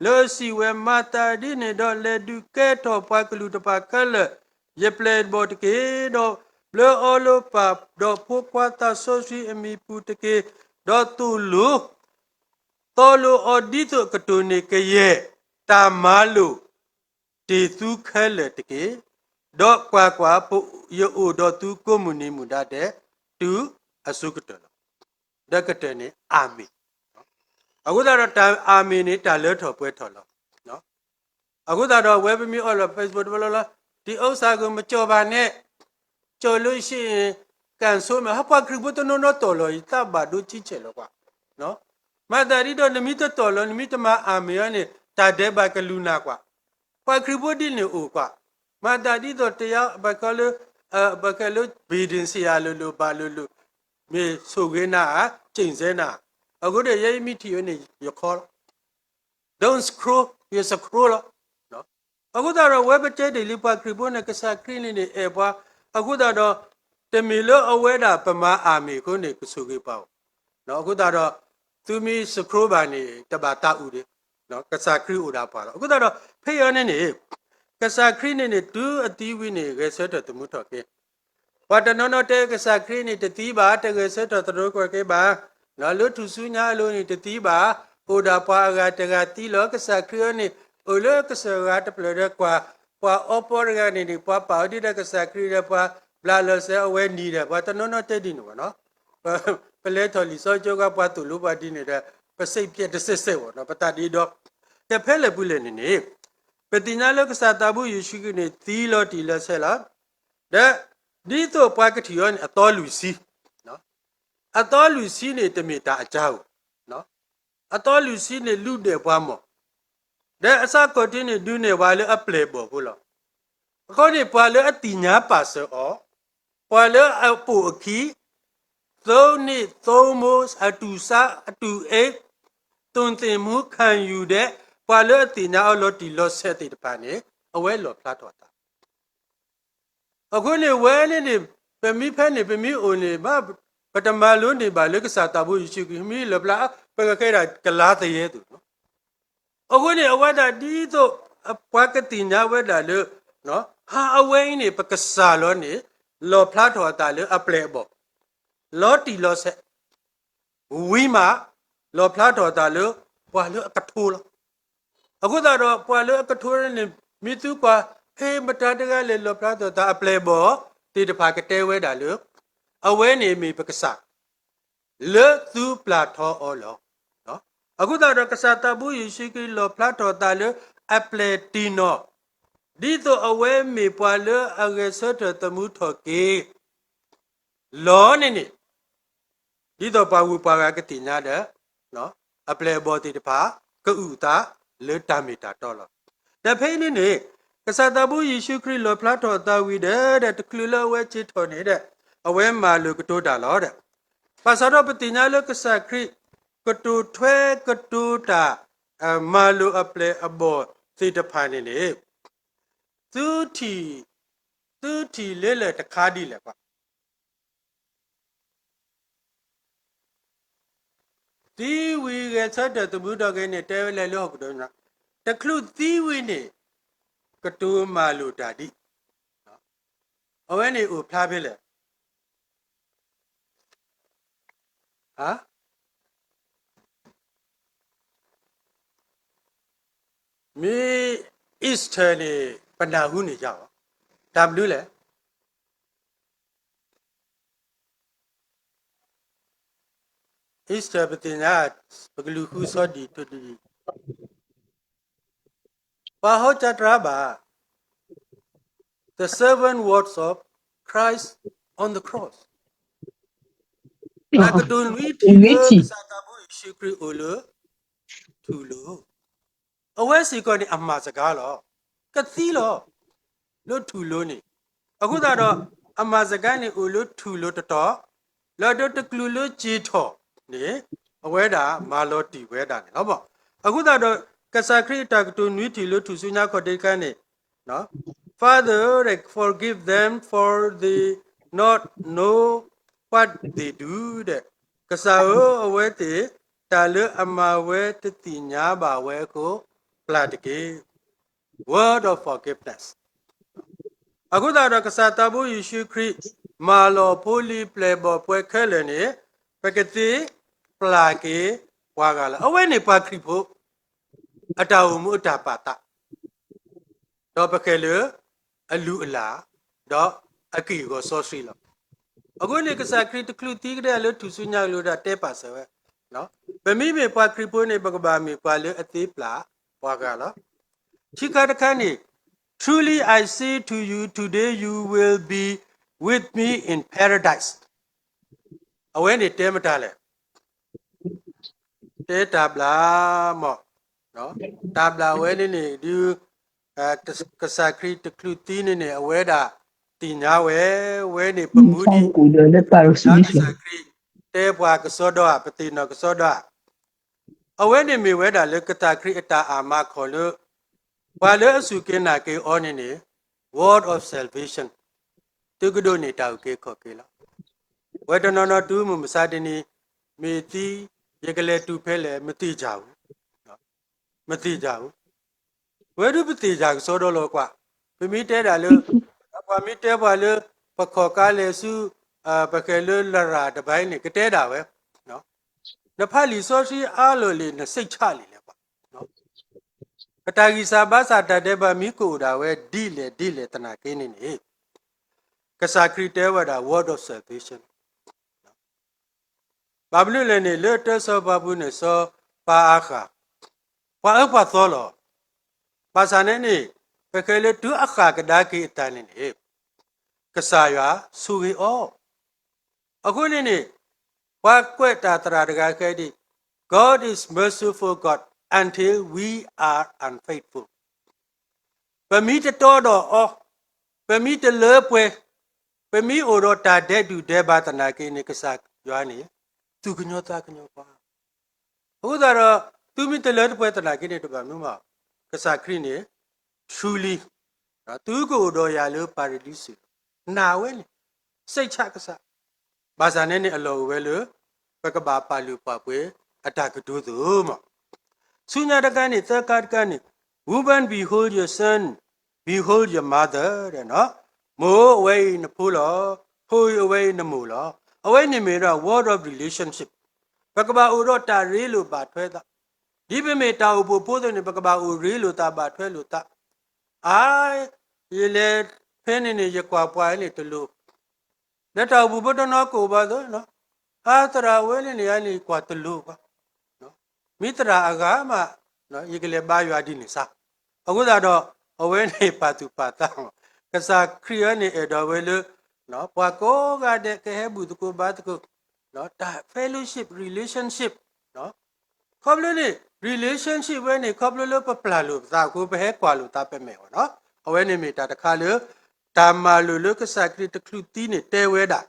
လၢအစံးဝဲ, မၤသးဒ်န့ၣ်ဒီး လဲၤဒုးကဲထီၣ်ပှၤကလုာ်တဖၣ်ခဲလၢာ် ယပျဲၢ်အဘီၣ်တက့ၢ်, ဒီးဘျၢအီၤလၢပၢ်ဒီးဖိခွါသးစီဆှံအမံၤပူၤတက့ၢ်, ဒီးသိၣ်လိ သီလိအီၤဒ်သိးကတိၢ်န့ၢ်ကယဲၢ် တၢ်မၤလိာ်တ့ၢ်သုခဲလၢာ်တက့ၢ်. ဒီးကွၢ်ကွၢ်, ယအိၣ်ဒီးသုကိးမုၢ်နံၤမုၢ်ဒါဒဲး တုၤအစိၤကတၢၢ်လီၤ. ဒီးကတၢၢ်န့ၣ် အၤမ့ၣ်. အဃိသတးဒီးတၢ်အၤမ့ၣ်န့ၣ် တၢ်လၢထီၣ်ပှဲၤထီၣ်လီၤ. အဃိသတးဒီး အဝဲပမ့ၢ်အီၣ်လီၤ Facebook တဘျီလီၤလီၤ, ဒီးဥစ္စာကိုမကြော်ပါနဲ့, ကြော်လို့ရှိရင် ကံဆိုးမယ်, ဟဲပှၤခရံာ်ဖိတနီၤနီၤတီၢ်လီၤအံၤ သးဘၣ်ဒိဆံဆဲးလီၤကွၢ်. မၤသးဒ်ဒီး နမ့ၢ်တတီၢ်လီၤ နမ့ၢ်တမၤအၤမ့ၣ်အီၤန့ၣ် တၢ်ဒဲးဘးကလူၤနၤကွၢ်. ပှၤခရံာ်ဖိဒ်န့ၣ်အိၣ်ကွၢ်. မၤသးဒ်သိးတယါ ပကလၢ ပကလၢ ဘံၣ်ဒ့ၣ်စံယၤလိၤလိၤဘၣ်လိၤလိၤ မ့ၢ်ဆိၣ်ဂ့ၤနၤဧါ က့ၣ်စဲနၤ, အဃိဒီး ယဲယမ့ၢ်ထံၣ်ဝဲန့ၣ် ယခီလီၤ. Don't scroll, you scroll လီၤ. အဃိသတးဒီး အဝဲပတဲဒ်လံ ပှၤခရံာ်ဖိန့ၣ် ကစၢ်ခရံာ်န့ၣ်န့ၣ် အဲၣ်ပှၤ, အဃိသတးဒီး တမ့ၢ်လၢအဝဲဒၣ်ပမၤအၤမ့ၣ်အဃိန့ၣ် ကဆိၣ်ဂ့ၤပှၤဧိၤ, အဃိသတးဒီး သုမ့ၢ် scroll ဘၣ်န့ၣ် တဘၣ်သးအုးဒံး, ကစၢ်ခရံာ်အိၣ်ဒၣ်ပှၤလီၤ. အဃိသတးဒီး ဖဲအံၤန့ၣ်န့ၣ် ကစၢ်ခရံာ်န့ၣ်န့ၣ် တုၤအသံဝံၤန့ၣ် ဂဲၤဆၢထၢၣ်သမူထီၣ်က့ၤ ပှၤတနီၤနီၤတဲကစၢ်ခရံာ်န့ၣ် တသံဘၣ်, တဂဲၤဆၢထၢၣ်သရၣ်ကီၢ်က့ၤဘၣ်, လၢထူၣ်စုညါအလိၤန့ၣ် တသံဘၣ်, အိၣ်ဒၣ်ပှၤအဂၤတဂၤသံလီၤ. ကစၢ်ခရံာ်အံၤန့ၣ် အိၣ်လၢကစၢၢ်ဂၤတဖျၢၣ်ဒီးကွၢ်, ပှၤအီပီတဂၤန့ၣ်န့ၣ် ပှၤပာ်အီၤဒ်ဒီးကစၢ်ခရံာ်ဒီး ပှၤဘျးလီၤစဲအဝဲနံၤဒီး ပှၤတနီၤနီၤတဲဒ်န့ၣ်ဘၣ်နီၤ. ပလဲၤထီၣ်လံာ်စီဆှံကီ ပှၤသိၣ်လိပှၤဒ်န့ၣ်ဒီး ပစိတ်ပျက်တစဲးစဲးဘၣ်နီၤ, ပသးဒ်ဒီး ကဖဲလဲၣ်ပူၤလဲၣ်န့ၣ်န့ၣ် ပသ့ၣ်ညါလၢကစၢ်သးဘိယ့ၣ်ၡူးခရံာ်န့ၣ် သံလီၤတံၢ်လီၤဆဲးလီၤ. ဒီး ဒ်သိးပှၤကထံၣ်အီၤန့ၣ် အသီလွံၢ်ဆံ, အသီလွံၢ်ဆံန့ၣ် တမ့ၢ်တၢ်အကါဧိၤ, အသီလွံၢ်ဆံန့ၣ် လုၢ်ဒဲးပှၤမး, ဒီးအစးကီၢ်တံၢ်န့ၣ် ဒုးနဲၣ်ပှၤလၢအပျဲၢ်အဘီၣ်ဖိလီၤ. အဃိန့ၣ် ပှၤလၢအသ့ၣ်ညါပာ်စၢၤအီၤ, ပှၤလၢအပိာ်အခံ, သိန့ၣ်သိမိၢ် အတူၢ်စါအတူၢ်အ့ၣ်, သိၣ်သ့ၣ်မူ ခံယူၤဒဲး, ပှၤလၢအသ့ၣ်ညါအီၤလီၤတံၢ်လီၤဆဲးသ့ၣ်တဖၣ်န့ၣ် အဝဲလီၣ်ဖျါထီၣ်အသး အဃိန့ၣ် ဝဲန့ၣ်န့ၣ် ပမ့ၢ်ဖဲန့ၣ် ပမ့ၢ်အိၣ်န့ၣ် ဘၣ် ပတမၤလိန့ၢ်ဘၣ်လၢကစၢ်သးဘိယ့ၣ်ၡူးခရံာ် မ့ၢ်လီၣ်ဖျါ ပကကဲဒၣ်ကလါသယဲၢ်သိးလီၤ. အဃိန့ၣ် အဝဲဒၣ်ဒ်သိး ပှၤကသ့ၣ်ညါဝဲဒၣ်လၢ ဟါအဝဲအံၤန့ၣ် ပကစၢ်လီၤန့ၣ် လီၣ်ဖျါထီၣ်အသးလၢအပျဲၢ်အဘီၣ်, လီၤတံၢ်လီၤဆဲး, ဝံၤမး လီၣ်ဖျါထီၣ်အသးလၢပှၤလၢအကထိလီၤ. အဃိသတးဒီး ပှၤလၢအကထိန့ၣ် မ့ၢ်သုကွၢ် ဖဲမတၤတဂၤလဲၣ် လီၣ်ဖျါထီၣ်အသးအပျဲၢ်အဘီၣ်သ့ၣ်တဖၣ် ကတဲဝဲဒၣ်လၢ အဝဲန့ၣ်မ့ၢ်ပကစၢ် လၢသုပျၢ်ထီအီၤလီၤ. အဃိသတးဒီး ကစၢ်သးဘိယ့ၣ်ၡူးခရံာ် လီၣ်ဖျါထီၣ်အသးလၢအပျဲၢ်တံၢ်နီၢ်, ဒ်သိးအဝဲမ့ၢ်ပှၤလၢအဂဲၤဆၢထၢၣ်သမူထီၣ်က့ၤ လီၤန့ၣ်န့ၣ် ဒ်သိးပှၤဂုၤပှၤဂၤကသ့ၣ်ညါဒီး အပျဲၢ်အဘီၣ်သ့ၣ်တဖၣ် ကအုၣ်အသးလၢတၢ်မ့ၢ်တၢ်တီလီၤ. ဒီးဖဲအံၤန့ၣ်န့ၣ် ကစၢ်သးဘိယ့ၣ်ၡူးခရံာ် လီၣ်ဖျါထီၣ်အသးဝံၤဒီး တချုးလၢအဝဲစ့ၢ်ထီၣ်န့ၣ်ဒီး အဝဲမၤလိာ်ကတိၤတၢ်လီၤဒီး ဘၣ်ဆၣ်ဒီးပသ့ၣ်ညါလၢကစၢ်ခရံာ် ကတိၤထွဲကတိၤတၢ် မၤလိာ်အပျဲၢ်အဘီၣ်သ့ၣ်တဖၣ်န့ၣ်န့ၣ် သုထံၣ်, သုထံၣ်လၢလၢၢ်တခါဒ်လဲၣ်ပှၤ သံဝံၤဂဲၤဆၢထၢၣ်သမူထီၣ်က့ၤန့ၣ် တဲဝဲလဲၣ်လၢဟီၣ်ခိၣ်ဒီး တချုးသံဝံၤန့ၣ် ကတိၤမၤလိာ်တၢ်ဒ်အံၤ, အဝဲန့ၣ်အိၣ်ဖျါဖဲလဲၣ်, မ့ၢ် Easter န့ၣ် ပနၢ်ဟူန့ၢ်ယၤလီၤ. တၢ်မနုၤလဲၣ် Easter ပသ့ၣ်ညါ ပကလူၤဃုစီၤဒံၣ်ထူၣ်ဒံၣ်, ပှၤဟီၣ်စၢ်တြၢ်ဘၣ် the seven words of Christ on the cross တၢ်ကတိၤနွံထံၣ်လၢကစၢ်သးဘိယ့ၣ်ၡူးခရံာ်အိၣ်လၢထူၣ်လိၤ, အဝဲစ့ၢ်ကီးန့ၣ် အမၤစကားလီၤ. ကသံလီၤ လၢထူၣ်လိၤန့ၣ်. အဃိသတးဒီး အမၤစကားန့ၣ်အိၣ်လၢထူၣ်လိၤတတီၤ, လၢတၢ်တချုးလၢစ့ၢ်ထီၣ်န့ၣ် အဝဲဒၣ်မၤလီၤတံၢ်ဝဲဒၣ်န့ၣ်လီၤ. အဃိသတးဒီး ကစၢ်ခရံာ်အတၢ်ကတိၤနွံထံၣ်လၢထူၣ်စုညါခီၣ်ဒ့တခါန့ၣ် Father, forgive them, for they not know what they do ဒီး ကစၢ်ဧၢ, အဝဲသ့ၣ်တၢ်လၢအမၤဝဲတသ့ၣ်ညါဘၣ်ဝဲအဃိ ပျၢ်တက့ၢ်. Word of forgiveness. အဃိသတးဒီး ကစၢ်သးဘိယ့ၣ်ၡူးခရံာ် မၤလီၤဖိလံၤပျဲၢ်ဘီၣ်ပှဲၤခဲလၢာ်န့ၣ် ပကသ့ပျၢ်က့ၤပှၤဂၤလီၤ. အဝဲန့ၣ်ပှၤခရံာ်ဖိ အတၢ်အိၣ်မူအတၢ်ပာ်သး ဒီးပဃဲၤလၢအလုၢ်အလၢ် ဒီးအက့ၢ်အဂီၤစီဆှံလီၤ. အဃိန့ၣ် ကစၢ်ခရံာ်တချုးသံကဒါလၢထူၣ်စုညါကလိၤဒီးတဲပာ်စၢၤဝဲ, ပမ့မ့ၢ်ပှၤခရံာ်ဖိန့ၣ် ပကဘၣ်မ့ၢ်ပှၤလၢအသ့ပျၢ်ပှၤဂၤလီၤ. ခံခါတခါန့ၣ် Truly I say to you, today you will be with me in paradise. အဝဲန့ၣ်တဲမတၤလဲၣ် တဲတၢ်ဘျၣ်မး, တၢ်ဘျၣ်ဝဲန့ၣ်န့ၣ် ဒုး ကစၢ်ခရံာ်တချုးသံန့ၣ်န့ၣ် အဝဲဒၣ်သ့ၣ်ညါဝဲ, ဝဲန့ၣ်ပမူဒံး ကစၢ်ခရံာ်တဲပှၤကစီဒီဧါ, ပသ့ၣ်နီၣ်ကစီဒီဧါ. အဝဲန့ၣ်မ့ၢ်ဝဲဒၣ်လၢကစၢ်ခရံာ်အတၢ်အၣ်မၤခီၣ်လၢ ပှၤလၢအစူၢ်က့ၤနာ်က့ၤအီၤန့ၣ်န့ၣ် word of salvation သုကဒိးန့ၢ်တၢ်အုၣ်က့ၤခီၣ်က့ၤလီၤ. ဝဲတနီၤနီၤတုၤမုၢ်မဆါတနံၤ မ့ၢ်သံ ယကလဲၤတုၤဖဲလဲၣ် မသ့ၣ်ညါဘူး, မသ့ၣ်ညါဘူး. ဝဲဒၣ်ပသ့ၣ်ညါကစီဒီလီၤကွၢ်, ပမ့ၢ်တဲဒၣ်လၢ ပှၤမ့ၢ်တဲပှၤလၢ ပခီၣ်ကါလဲၤဆူ ပဃဲၤလၢလရာ်တဘၣ်န့ၣ် ကတဲဒၣ်ဝဲ, နဖးလံာ်စီဆှံအါလီၤလံ နစိတ်ချလံာ်လဲၣ်ပှၤ အတၢ်ဂံၢ်စၢ်ဘါစၢ်တၢ်ဒဲးဘးမ့ၢ်ကအိၣ်ဒၣ်ဝဲဒ်လဲၣ်ဒ်လဲၣ်သနာ်က့န့ၣ်န့ၣ် ကစၢ်ခရံာ်တဲဝဲဒၣ် word of salvation. ဘၣ်မနုၤလဲၣ်န့ၣ် လၢတၢစီၤပၤပူၤန့ၣ် စီၤပၤအၤဃၣ် ပှၤအၢပှၤသီလီၤ. ဘၣ်ဆၣ်န့ၣ်န့ၣ် ပဃဲၤလၢတုၤအဃၣ်ကဒါက့ၤအသးန့ၣ်န့ၣ် ကစၢ်ယွၤဆိၣ်ဂ့ၤအီၤ. အဃိန့ၣ်န့ၣ် ပှၤကွဲးတၢ်သရၣ်တဂၤဃဲဒၣ် God is merciful God until we are unfaithful. ပမ့ၢ်တတီဒီးအီၤ, ပမ့ၢ်တလၢပှဲၤ, ပမ့ၢ်အိၣ်ဒီးတၢ်ဒဲးဒုၣ်ဒဲးဘးသနာ်က့န့ၣ် ကစၢ်ယွၤန့ၣ် သူၣ်ကညီၤသးကညီၤပှၤ. အဃိသတးဒီး သုမ့ၢ်တလၢတပှဲၤသနာ်က့န့ၣ် တဘၣ်မနုၤမး, ကစၢ်ခရံာ်န့ၣ် truly သုကအိၣ်ဒီးယၤလၢပၤရဒံစူၤ, နာ်ဝဲန့ၣ် စိတ်ချ ကစၢ် ဘၣ်ဆၣ်န့ၣ်န့ၣ် အလီၢ်အိၣ်ဝဲလၢ ပကဘၣ်ပာ်လုၢ်ပာ်ပှ့ၤအတၢ်ကတိၤသိးမး. ဆူညါတခါန့ၣ် သၢခါတခါန့ၣ် Woman, behold your son, behold your mother ဒီး မိၢ်အဝဲအံၤနဖိလီၤ, ဖိအံၤအဝဲအံၤနမိၢ်လီၤ. အဝဲန့ၣ်မ့ၢ်ဒၣ် word of relationship. ပကဘၣ်အိၣ်ဒီးတၢ်ရ့လိာ်ဘၣ်ထွဲသး, ဒ်ပမ့ၢ်တၢ်အိၣ်ဖှိၣ်ဖိအသိးန့ၣ် ပကဘၣ်အိၣ်ရ့လိာ်သးဘၣ်ထွဲလိာ်သး. အါ, ယလဲၤဖဲန့ၣ်န့ၣ် ယကွၢ်ပှၤန့ၣ်တလိၤ လၢတၢ်အိၣ်ဖှိၣ်ဖိတနီၤကအိၣ်ဘၣ်သိး, အါသရၣ်ဝဲန့ၣ်န့ၣ် ယကွၢ်တလိၤဘၣ်, မ့ၢ်သရၣ်အဂၤမး ယကလဲၤဘါယွၤဒ်န့ၣ်စါ. အဃိသတးဒီး အဝဲန့ၣ်ပာ်သူၣ်ပာ်သး, ကစၢ်ခရံာ်အံၤန့ၣ်အဲၣ်ဒိးဝဲလၢ ပှၤကိးဂၤဒဲးကဟဲဘူၣ်သကိးဘါသကိး တၢ် fellowship relationship ခီဖျိန့ၣ် relationship ဝဲန့ၣ် ခီဖျိလၢပပျၢ်လိာ်ပသးအဃိ ပဟဲကွၢ်လိာ်သးပမဲာ်အီၤနီၤ. အဝဲန့ၣ်မ့ၢ်တၢ်တခါလၢ တၢ်မၤလိာ်လၢကစၢ်ခရံာ်တချုးသံန့ၣ်တဲဝဲဒၣ်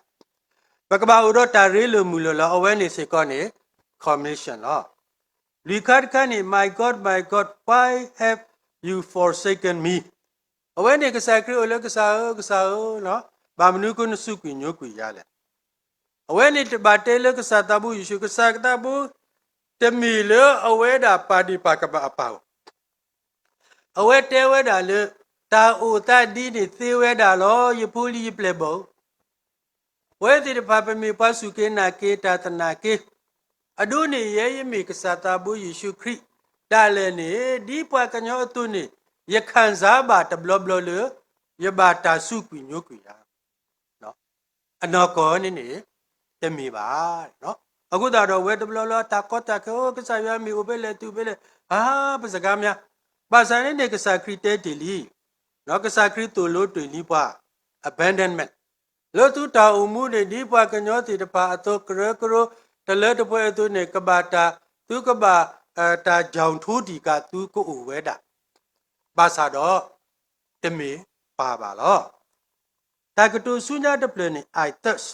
ပကဘၣ်အိၣ်ဒီးတၢ်ရ့လိာ်မုာ်လိာ်လီၤ. အဝဲန့ၣ်စ့ၢ်ကီးန့ၣ် commission လီၤ. လွံၢ်ခါတခါန့ၣ် My God, my God, why have you forsaken me? အဝဲန့ၣ်ကစၢ်ခရံာ်အိၣ်လၢ ကစၢ်ဧၢ, ကစၢ်ဧၢ, ဘၣ်မနုၤအဃိနစူးကွံာ်ညိကွံာ်ယၤလဲၣ်. အဝဲန့ၣ်တဘၣ်တဲလၢကစၢ်သးဘိယ့ၣ်ၡူး, ကစၢ်သးဘိ တမ့ၢ်လၢအဝဲဒၣ်ပာ်ဒ့ၣ်ပာ်ကမၣ်အပၢ်ဧိၤ, အဝဲတဲဝဲဒၣ်လၢ တၢ်အိၣ်သးဒ်န့ၣ်သ့ဝဲဒၣ်လီၤ, ယဖိလံၤယပျဲၢ်ဘီၣ်ဧၢ. ပဝဲသ့ၣ်တဖၣ် ပမ့ၢ်ပှၤစူၢ်က့ၤနာ်က့ၤတၢ်သနာ်က့, အဒိန့ၣ် ယဲယမ့ၢ်ကစၢ်သးဘိယ့ၣ်ၡူးခရံာ်ဒၣ်လဲာ်န့ၣ် ဒ်ပှၤကညီအသိးန့ၣ် ယခံစားဘၣ်တဘျီဘျီလၢ ယဘၣ်တၢ်စူးကွံာ်ညိကွံာ်ယၤ အနီၢ်ကီၢ်န့ၣ်န့ၣ် တမ့ၢ်ဘၣ်. အဃိသတးဒီး ဝဲတဘျီလၢတၢ်ကီတၢ်ခဲ အိ ကစၢ်ယွၤမ့ၢ်အိၣ်ဖဲလဲၣ်တုၤဖဲလဲၣ်, ဟါ, ပစကားများ, ဘၣ်ဆၣ်န့ၣ်န့ၣ် ကစၢ်ခရံာ်တဲတ့ၢ်လံ, ကစၢ်ခရံာ်သိၣ်လိတ့ၢ်လံပှၤ abandonment လၢသုတၢ်အိၣ်မူန့ၣ် ဒ်ပှၤကညီသ့ၣ်တဖၣ်အသိး ကရၢကရိ တလၢတပှဲၤအသိးန့ၣ် ကဘၣ်တၢ် သုကဘၣ် တၢ် ကြောင်ထိုးတံၢ် ကသုကအိၣ်ဝဲဒၣ်, ဘၣ်ဆၣ်ဒီး တမ့ၢ်ပၢ်ဘၣ်လီၤ. တၢ်ကတိၤဆူညါတဖျၢၣ်န့ၣ် I thirst,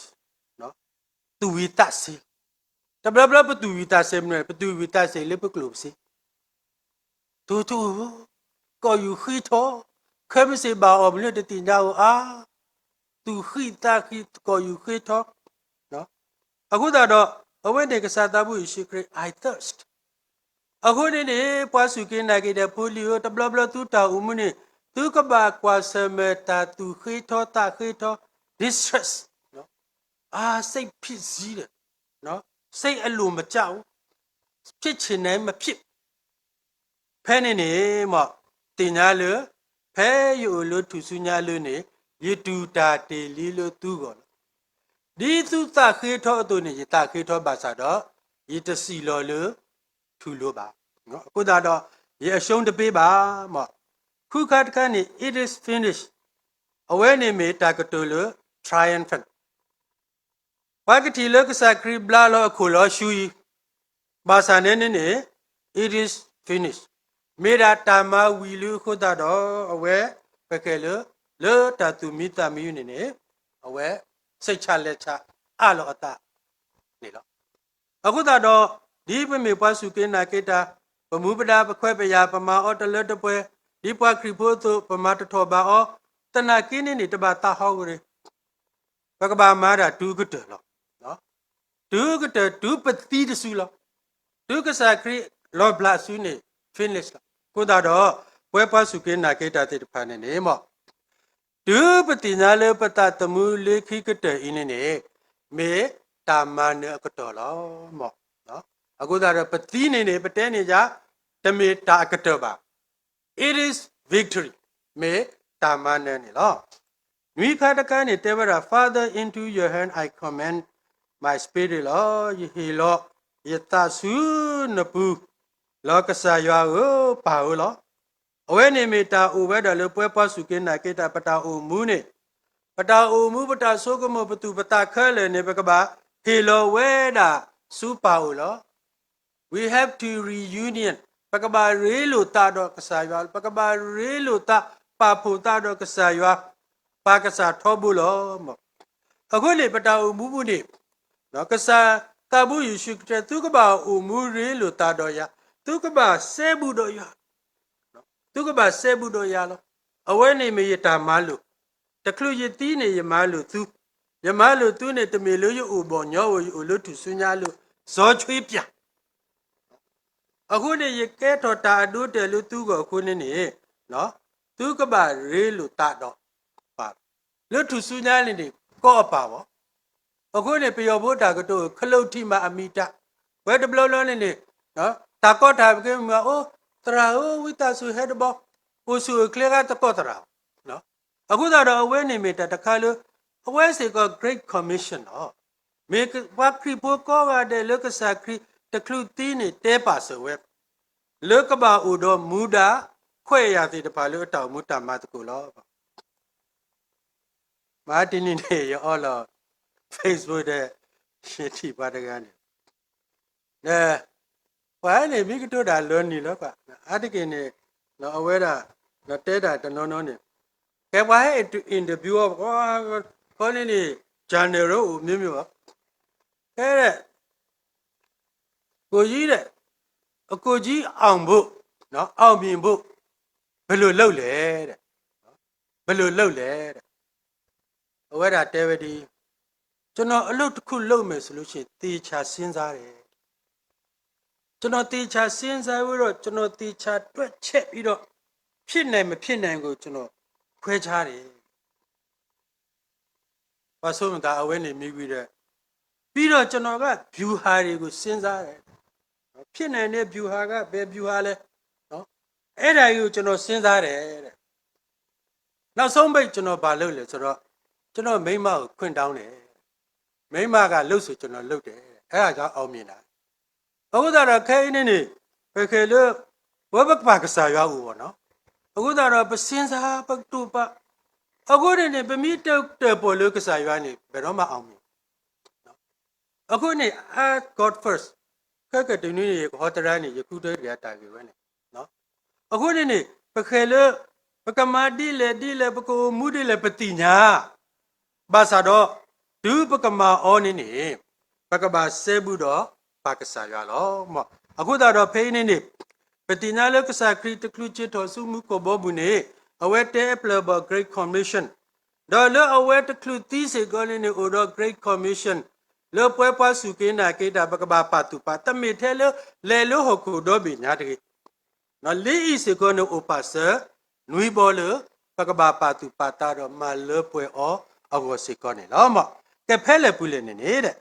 သူၣ်ဝံၤသးစဲၤ, တဘျီဘျီပသူၣ်ဝံၤသးစဲၤမနုၤလဲၣ်, ပသူၣ်ဝံၤသးစဲၤလၢပကျိၣ်ပစ့ တိၢ်တိၢ်ဧၢ, ကီၢ်ယူၢ်ဃ့ထီ, ခဲမုၢ်ဆ့ၣ်ဘၣ်အီၣ်မနုၤတသ့ၣ်ညါဧိၤဧါ, သူၣ်ဃံသးဃံ ကီၢ်ယူၢ်ဃ့ထီ, အဃိသတးဒီး အဝဲန့ၣ်ကစၢ်သးဘိယ့ၣ်ၡူးခရံာ် I thirst. အဃိန့ၣ်န့ၣ် ပှၤစူၢ်က့ၤနာ်က့ၤတၢ်ဖိလံၤဧၢ, တဘျီဘျီသုတၢ်အိၣ်မူန့ၣ် သုကဘၣ်ကွၢ်ဆၢၣ်မဲာ်တၢ်သူၣ်ဃ့ထီသးဃ့ထီ, distress, အါ, စိတ်ဖိစီးတယ်, စိတ်အလိုမကျ ဖြစ်ချင်တိုင်းမဖြစ် ဖဲန့ၣ်န့ၣ် မ်သ့ၣ်ညါလၢ ဖဲယအိၣ်လၢထူၣ်စုညါလၢန့ၣ် ယတူၢ်တၢ်တ့ၢ်လံလၢသုဂီၢ်လီၤ. ဒ်သုသးဃ့ထီအသိးန့ၣ် ယသးဃ့ထီဘၣ်ဆၣ်ဒီး ယတစံၣ်လီၤလၢထူၣ်လိၤဘၣ်. အဃိသတးဒီး ယအရှုံးတပေးဘၣ် မ် ဃုခါတခါန့ၣ် It is finished. အဝဲန့ၣ်မ့ၢ်တၢ်ကတိၤလၢ triumphant ပှၤကထံၣ်လၢကစၢ်ခရံာ်ဘျါလီၤအခိၣ်လီၤဆူအံၤ, ဘၣ်ဆၣ်န့ၣ်န့ၣ်န့ၣ် it is finished. မ့ၢ်ဒၣ်တၢ်မၤဝံၤလံအဃိသတးဒီး အဝဲ ပကဲလၢ လၢတၢ်သူၣ်မံသးမံန့ၣ်န့ၣ် အဝဲ စိတ်ချလက်ချအါလီၤအသးန့ၣ်လီၤ. အဃိသတးဒီး ဒ်ပမ့ၢ်ပှၤစူၢ်က့ၤနာ်က့ၤတၢ်, ပမူပဒါပခွဲးပယာ် ပမၤအီၤတလၢတပှဲၤ, ဒ်ပှၤခရံာ်ဖိအသိး ပမၤတထီၣ်ဘးအီၤ, သနာ်က့န့ၣ်န့ၣ် တဘၣ်သးဟီဂ့ၤ, ပကဘၣ်မၤဒၣ်တုၤကတၢၢ်လီၤ. တုၤကတၢၢ် တုၤပသံတစုလီၤ. တုၤကစၢ်ခရံာ်လီၤဘျးစုန့ၣ် finish လီၤ. အဃိသတးဒီး ပဝဲပှၤစူၢ်က့ၤနာ်က့ၤတၢ်သ့ၣ်တဖၣ်န့ၣ်န့ၣ် မ် တုၤပသ့ၣ်ညါလၢပသးသမူလၢခံကတၢၢ်အံၤန့ၣ်န့ၣ် မ့ၢ်တၢ်မၤနၢၤအကတီၢ်လီၤ. မ် အဃိသတးဒီး ပသံန့ၣ်န့ၣ် ပတဲန့ၣ်ယါ တမ့ၢ်တၢ်အကတၢၢ်ဘၣ်. It is victory. မ့ၢ်တၢ်မၤနၢၤန့ၣ်လီၤ. နွံခါတခါန့ၣ် တဲဝဲဒၣ် Father, into your hand I commend my spirit လီၤ. ယဟ့ၣ်လီၤယသးဆူနပူၤလီၤ. ကစၢ်ယွၤဧၢ, ပၢ်ဧၢလီၤ. အဝဲန့ၣ်မ့ၢ်တၢ်အိၣ်ဝဲဒၣ်လၢပဝဲပှၤစူၢ်က့ၤနာ်က့ၤတၢ် ပတၢ်အိၣ်မူန့ၣ်, ပတၢ်အိၣ်မူ ပတၢ်ဆိကမိၣ် ပသူၣ်ပသးခဲလၢာ်န့ၣ် ပကဘၣ်ဟ့ၣ်လီၤဝဲဒၣ်ဆူပၢ်အိၣ်လီၤ. We have to reunion. ပကဘၣ်ရ့လိာ်သးဒီးကစၢ်ယွၤ, ပကဘၣ်ရ့လိာ်သး ပာ်ဖှိၣ်သးဒီးကစၢ်ယွၤ, ပၢ်ကစၢ်ထီဘိလီၤ. အဃိန့ၣ် ပတၢ်အိၣ်မူပူၤန့ၣ် ကစၢ်သးဘိယ့ၣ်ၡူးခရံာ်တဲ သုကဘၣ်အိၣ်မူရ့လိာ်သးဒီးယၤ, သုကဘၣ်စဲဘူးဒီးယၤ, သုကဘၣ်စဲဘူးဒီးယၤလီၤ. အဝဲန့ၣ်မ့ၢ်ယတၢ်မၤလိာ်, တချုးယသံန့ၣ် ယမၤလိာ်သု, ယမၤလိာ်သုန့ၣ် တမ့ၢ်လၢယအိၣ်ဘီၣ်ညီဧိၤ ယအိၣ်လၢထူၣ်စုညါအလိၤ, စီၤဆွ့ပျၢ် အဃိန့ၣ် ယကဲထီၣ်တၢ်အဒိအတဲာ်လၢသုဂီၢ်အဃိန့ၣ်န့ၣ်, သုကဘၣ်ရ့လိာ်သးဒီးပၢ်လီၤ. လၢထူၣ်စုညါန့ၣ်န့ၣ် ကီအပၢ်ဘၣ်. အဃိန့ၣ် ပယီၤဖိတၢ်ကတိၤ ခလုတ်ထံမးအမံၤတၢ်, ပဝဲတဘျီဘျီန့ၣ်န့ၣ် တၢ်ကီတၢ်ခဲမ့ၢ်အိၣ် သရၣ်ဧၢ ဝံသးစူၤဟဲတဘျီ, အိၣ်ဆူၣ်အိၣ်ချ့ဂၤတကီၢ်သရၣ်ဘၣ်. အဃိသတးဒီးအဝဲန့ၣ်မ့ၢ်တၢ်တခါလၢ အဝဲစ့ၢ်ကီး Great Commission လီၤ. မ့ၢ်ပှၤခရံာ်ဖိကိးဂၤဒဲးလၢကစၢ်ခရံာ်တချုးသံန့ၣ် တဲပာ်စၢၤဝဲ လၢကဘၣ်အိၣ်ဒီးမူဒါ ခွဲးယာ်သ့ၣ်တဖၣ်လၢအတၢ်အိၣ်မူတၢ်မၤသကိးလီၤ. မဟါတနံၤန့ၣ် ယအီလီၤ Facebook ဒီး ယထံၣ်ပှၤတဂၤန့ၣ် ပှၤန့ၣ် မံကတိၤတၢ်လၢနံၤလၢၤဘၣ်, အါတက့ၢ်န့ၣ် အဝဲဒၣ် တဲတၢ်တနီၤနီၤန့ၣ် ကဲပှၤဟဲ interview အီၤ ခီန့ၣ်န့ၣ် general အိၣ်မ့ၢ်မ့ၢ်ဘၣ်, ကဲ ကိုကြီးတဲ့ ကိုကြီးအောင်ဖို့ အောင်မြင်ဖို့ ဘယ်လိုလုပ်လဲတဲ့ ဘယ်လိုလုပ်လဲတဲ့ အဝဲဒၣ်တဲဝဲဒ်အံၤ, ကျွန်တော်အလုပ်တစ်ခုလုပ်မယ်ဆိုလို့ရှိရင်သေချာစဉ်းစားတယ်, ကျွန်တော်သေချာစဉ်းစားပြီးတော့ ကျွန်တော်သေချာတွက်ချက်ပြီးတော့ ဖြစ်နိုင်မဖြစ်နိုင်ကို ကျွန်တော်ခွဲခြားတယ်. ပှၤဆိမိၣ်သးအဝဲန့ၣ်မံဝံၤဒီး ပြီးတော့ကျွန်တော်က ဗျူဟာတွေကိုစဉ်းစားတယ်, ဖြစ်နိုင်တဲ့ဗျူဟာက ဘယ်ဗျူဟာလဲ, အဲဒါကြီးကိုကျွန်တော်စဉ်းစားတယ်တဲ့, နောက်ဆုံးပိတ်ကျွန်တော်ဘာလုပ်လဲဆိုတော့ ကျွန်တော်မိန်းမကိုခွင့်တောင်းတယ်, မိန်းမကလုပ်ဆိုကျွန်တော်လုပ်တယ်, အဲဒါကြောင့်အောင်မြင်တာ. အဃိသတးဒီးခဲအံၤန့ၣ်န့ၣ် ပဃဲၤလၢ ပဝဲပကပာ်ကစၢ်ယွၤအိၣ်ဘၣ်နီၤ, အဃိသတးဒီးပစဉ်းစားပကတိၤပာ်, အဃိန့ၣ်န့ၣ် ပမ့ၢ်တၢၣ်ပီၣ်လၢကစၢ်ယွၤန့ၣ် ဘယ်တော့မှအောင်မြင် အဃိန့ၣ် ask God first, ခဲကတနွံန့ၣ် ယကဟီတရါန့ၣ် ယဃုထၢတဂၤတၢ်ဂ့ၢ်ဝဲန့ၣ်, အဃိန့ၣ်န့ၣ် ပဃဲၤလၢ ပကမၤဒ်လဲၣ်ဒ်လဲၣ် ပကအိၣ်မူဒ်လဲၣ် ပသ့ၣ်ညါ, ဘၣ်ဆၣ်ဒီး တုၤပကမၤအီၤန့ၣ်န့ၣ် ပကဘၣ်စဲဘူးဒီးပၢ်ကစၢ်ယွၤလီၤ. အဃိသတးဒီးဖဲအံၤန့ၣ်န့ၣ် ပသ့ၣ်ညါလၢကစၢ်ခရံာ်တချုးဆၢထၢၣ်ဆူမူခိၣ်ဘီပူၤန့ၣ် အဝဲတဲအပျဲၢ်အဘီၣ် Great Commission, ဒီးလၢအဝဲတချုးသံစ့ၢ်ကီးန့ၣ်န့ၣ် အိၣ်ဒီး Great Commission လၢပှဲၤပှၤစူၢ်က့ၤနာ်က့ၤတၢ် ပကဘၣ်ပာ်သူၣ်ပာ်သး တမ့ၢ်ထဲလၢလဲၤလၢဟီၣ်ခိၣ်ဒီဘ့ၣ်ညါတဂ့ၤ, လၢအံၤစ့ၢ်ကီးန့ၣ်အိၣ်ပာ်စၢၤ နွံဘီလၢ ပကဘၣ်ပာ်သူၣ်ပာ်သးဒီးမၤလၢပှဲၤအီၤအဂီၢ်စ့ၢ်ကီးန့ၣ်လီၤ. ကဲဖဲလဲၣ်ပူၤလဲၣ်န့ၣ်န့ၣ်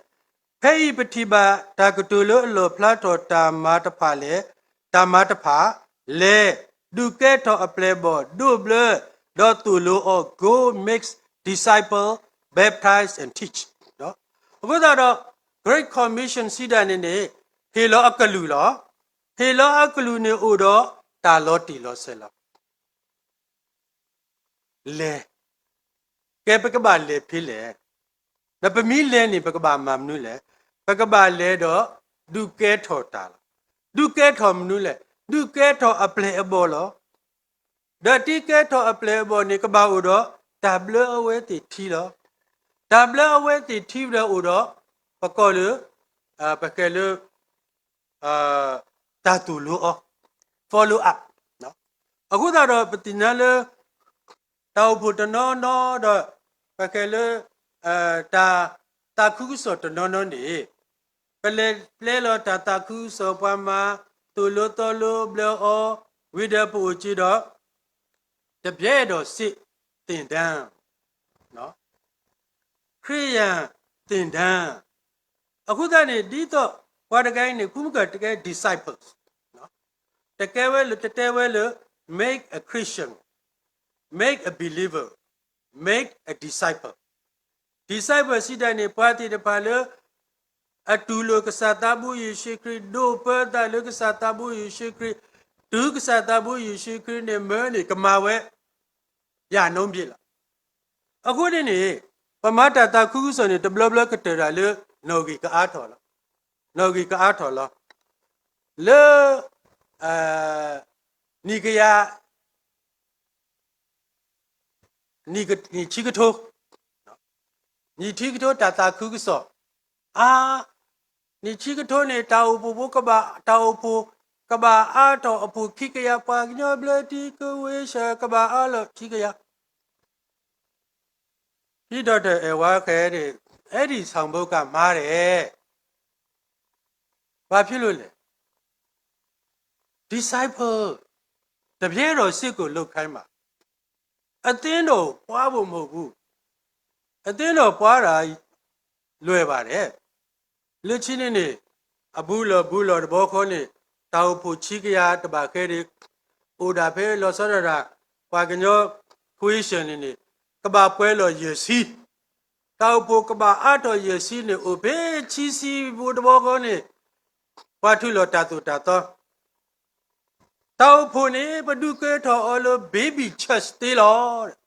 ဖဲအံၤပထံၣ်ဘၣ်တၢ်ကတိၤလၢအလီၣ်ဖျါထီၣ်တၢ်မၤတဖၣ်လဲၣ်, တၢ်မၤတဖၣ်, လဲၤ, ဒုးကဲထီၣ်အပျဲၢ်အဘီၣ်, ဒိးဘျၢ, ဒီးသိၣ်လိအီၤ, go make disciple, baptize and teach. အဃိသတးဒီး Great Commission စံးတၢ်န့ၣ်န့ၣ် ဟ့ၣ်လီၤအကလုၢ်လီၤ. ဟ့ၣ်လီၤအကလုၢ်န့ၣ်အိၣ်ဒီးတၢ်လီၤတံၢ်လီၤဆဲးလီၤ. လဲၤ, ကဲပကဘၣ်လဲၤဖဲလဲၣ်, ဒီးပမ့ၢ်လဲၤန့ၣ် ပကဘၣ်မၤမနုၤလဲၣ်, ပကဘၣ်လဲၤဒီး ဒုးကဲထီၣ်တၢ်လီၤ. ဒုးကဲထီၣ်မနုၤလဲၣ်, ဒုးကဲထီၣ်အပျဲၢ်အဘီၣ်လီၤ. ဒီးတံၤကဲထီၣ်အပျဲၢ်အဘီၣ်န့ၣ် ကဘၣ်အိၣ်ဒီး တၢ်ဘျၢအဝဲသ့ၣ်ထံလီၤ. တၢ်ဘျၢအဝဲသ့ၣ်ထံဒီးအိၣ်ဒီး ပကိးလၢ ပကဲလၢ တၢ်သိၣ်လိအီၤ follow up. အဃိသတးဒီးပသ့ၣ်ညါလၢ တၢ်အိၣ်ဖှိၣ်တနီၤနီၤဒီး ပကဲလၢ တၢ်သးခုကစီၣ်တနီၤနီၤန့ၣ် ပလဲၤပျဲလီၤတၢ်သးခုကစီၣ် ပှၤမၤသိၣ်လိသီလိဘျၢအီၤ ဝံၤဒီးပအိၣ်က့ၤဒီး တပျဲဒီးစ့ၣ်သ့ၣ်တၢ် ခရံာ်ယၢ်သ့ၣ်တၢ် အဃိသတးန့ၣ် ဒ်သိးပှၤတဂၤအံၤန့ၣ် ဃုမုၢ်ကၢၢ်တကဲ disciples, တကဲဝဲလၢ တတဲဝဲလၢ make a Christian, make a believer, make a disciple. Disciple စံးတၢ်န့ၣ် ပှၤသ့ၣ်တဖၣ်လၢ အတူၢ်လိာ်ကစၢ်သးဘိယ့ၣ်ၡူးခရံာ်, ဒိးပၢသးလၢကစၢ်သးဘိယ့ၣ်ၡူးခရံာ်, တုၤကစၢ်သးဘိယ့ၣ်ၡူးခရံာ်န့ၣ်မၢန့ၣ် ကမၤဝဲ ယၤနိဘ့ၣ်လီၤ. အဃိန့ၣ်န့ၣ် ပမၤတၢ်သးခုကစီၣ်န့ၣ် တဘျီဘျီကတၢၢ်တၢ်လၢ နီၣ်ဂံၢ်ကအါထီၣ်လီၤ. နီၣ်ဂံၢ်ကအါထီၣ်လီၤ. လၢ နံၣ်ကယၤ နံၣ်ဆံကထိ, နံၣ်ဆံကထိတၢ်သးခုကစီၣ် အါ, နံၣ်ဆံကထိန့ၣ် တၢ်အိၣ်ဖှိၣ်ဖိကဘၣ်, တၢ်အိၣ်ဖှိၣ်ကဘၣ်အါထီၣ်အဖှိၣ်ခံကယၤ, ပှၤကညီဘျၢထံကဝ့ၢ်ဆၢကဘၣ်အါလီၤခံကယၤ. ဒီးတအဲၣ်ဝဲဃဲန့ၣ် အဲဒီဆောင်ပုဒ်ကမၤတယ်. ဘာဖြစ်လို့လဲ? Disciple တပျဲတော့စစ်ကိုလုပ်ခိုင်းမှာ. အသင်းတော်ကိုသွားဖို့မဟုတ်ဘူး. အသ့ၣ်နီၣ်ပှၤဒၣ် လွဲၢ်ဘၣ်ဒဲး လၢခံန့ၣ်န့ၣ် အဘူးလီၢ်ဘူးလီၢ်တဘျီဃီန့ၣ် တၢ်အိၣ်ဖှိၣ်ဆံကယၤတဘၣ်ဃဲဒၣ် အိၣ်ဒၣ်ဖဲလီၤဆီဒၣ်တၢ် ပှၤကညီ ခွံဆၢၣ်န့ၣ်န့ၣ် ကဘၣ်ပှဲၤလီၤယဲၢ်ဆံ, တၢ်အိၣ်ဖှိၣ်ကဘၣ်အါထီၣ်ယဲၢ်ဆံန့ၣ် အိၣ်ဖဲဆံဆံဖိတဘျီဃီန့ၣ် ပှၤထုးလီၤတၢ်သိၣ်တၢ်သီ တၢ်အိၣ်ဖှိၣ်န့ၣ် ပဒုးကဲထီၣ်အီၤလၢ baby church သ့လီၤ.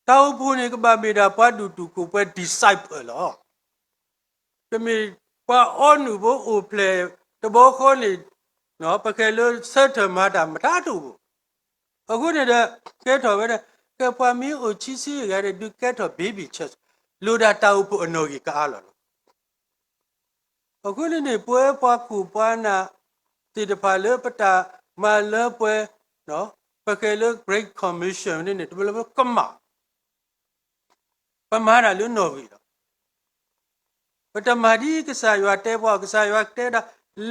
တၢ်အိၣ်ဖှိၣ်န့ၣ် ကဘၣ်မ့ၢ်ဒၣ်ပှၤဒိၣ်တုာ်ခိၣ်ပှဲၤ disciple လီၤ. တမ့ၢ်ပှၤအီနုၣ်ဖိအိၣ်ဖျဲၣ်တဘျီဃီန့ၣ် ပကဲလၢဆၢထၢၣ်မၤတၢ်မတၤတအိၣ်ဘၣ်. အဃိန့ၣ်ဒီး ကဲထီၣ်ဝဲဒၣ် ကဲပှၤမ့ၢ်အိၣ်ဆံဆံဂၤဒီး ဒုးကဲထီၣ် baby church လိၣ်ဒၣ်တၢ်အိၣ်ဖှိၣ်အနီၣ်ဂံၢ်ကအါလီၤလီၤ. အဃိန့ၣ်န့ၣ် ပဝဲပှၤခိၣ်ပှၤနၢ်သ့ၣ်တဖၣ်လၢပတၢ်မၤလၢပှဲၤ ပဃဲၤလၢ Great Commission န့ၣ်န့ၣ် တဘျီဘျီကမၣ် ပမၤတၢ်လၢနီၣ်ဂံၢ်လီၤ. ပတမၤဒ်ကစၢ်ယွၤတဲပှၤ ကစၢ်ယွၤတဲဒၣ်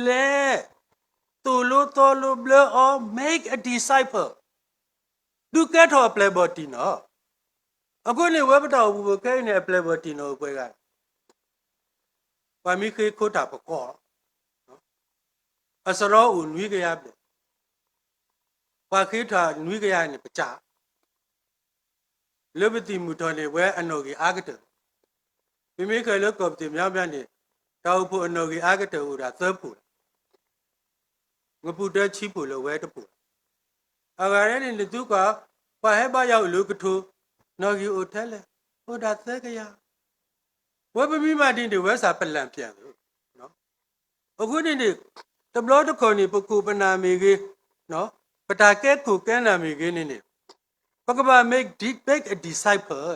လဲၤ သိၣ်လိသီလိဘျၢအီၤ make a disciple ဒုးကဲထီၣ်အပျဲၢ်ဘီၣ်တံၢ်နီၣ်. အဃိန့ၣ် ဝဲပတၢ်အိၣ်ဖှိၣ်ဖိခဲအံၤန့ၣ် အပျဲၢ်ဘီၣ်တံၢ်နီၣ်အိၣ်ပှဲၤဂၤ ပှၤမ့ၢ်ဃ့ခိတၢ်ပကီၢ် အစရီအိၣ်နွံကယၤဘျဲၣ်, ပှၤဃ့ထီၣ်နွံကယၤန့ၣ်ပစၢ်, လၢပသံၣ်မုၢ်ထီၣ်န့ၣ် ဝဲအနီၣ်ဂံၢ်အါကတၢၢ်, ပမ့ၢ်ဃဲၤလၢကီၢ်ပသ့ၣ်မညါမညါန့ၣ် တၢ်အိၣ်ဖှိၣ်အနီၣ်ဂံၢ်အါကတၢၢ်အိၣ်ဒၣ်သၢဖှိၣ်လီၤ. ငပူၣ်တၢဆံဖှိၣ်လၢဝဲတဖှိၣ်လီၤ. အဂၤန့ၣ်န့ၣ် နသုကွၢ် ပှၤဟဲဘါယွၤအိၣ်လၢကထိ နီၣ်ဂံၢ်အိၣ်ထဲလဲၣ်, အိၣ်ဒၣ်သၢကယၤ, ဝဲပမ့ၢ်မၤဒ်န့ၣ် ဝဲစ့ၢ်ပလၢၢ်ပျၢၣ်သ့ အဃိန့ၣ်န့ၣ် တဘျီတခီၣ်န့ၣ် ပခိၣ်ပနၢ်မ့ၢ်ဂ့ၤ, ပတၢ်ကဲခိၣ်ကဲနၢ်မ့ၢ်ဂ့ၤန့ၣ်န့ၣ် ပကဘၣ် make di- make a disciple,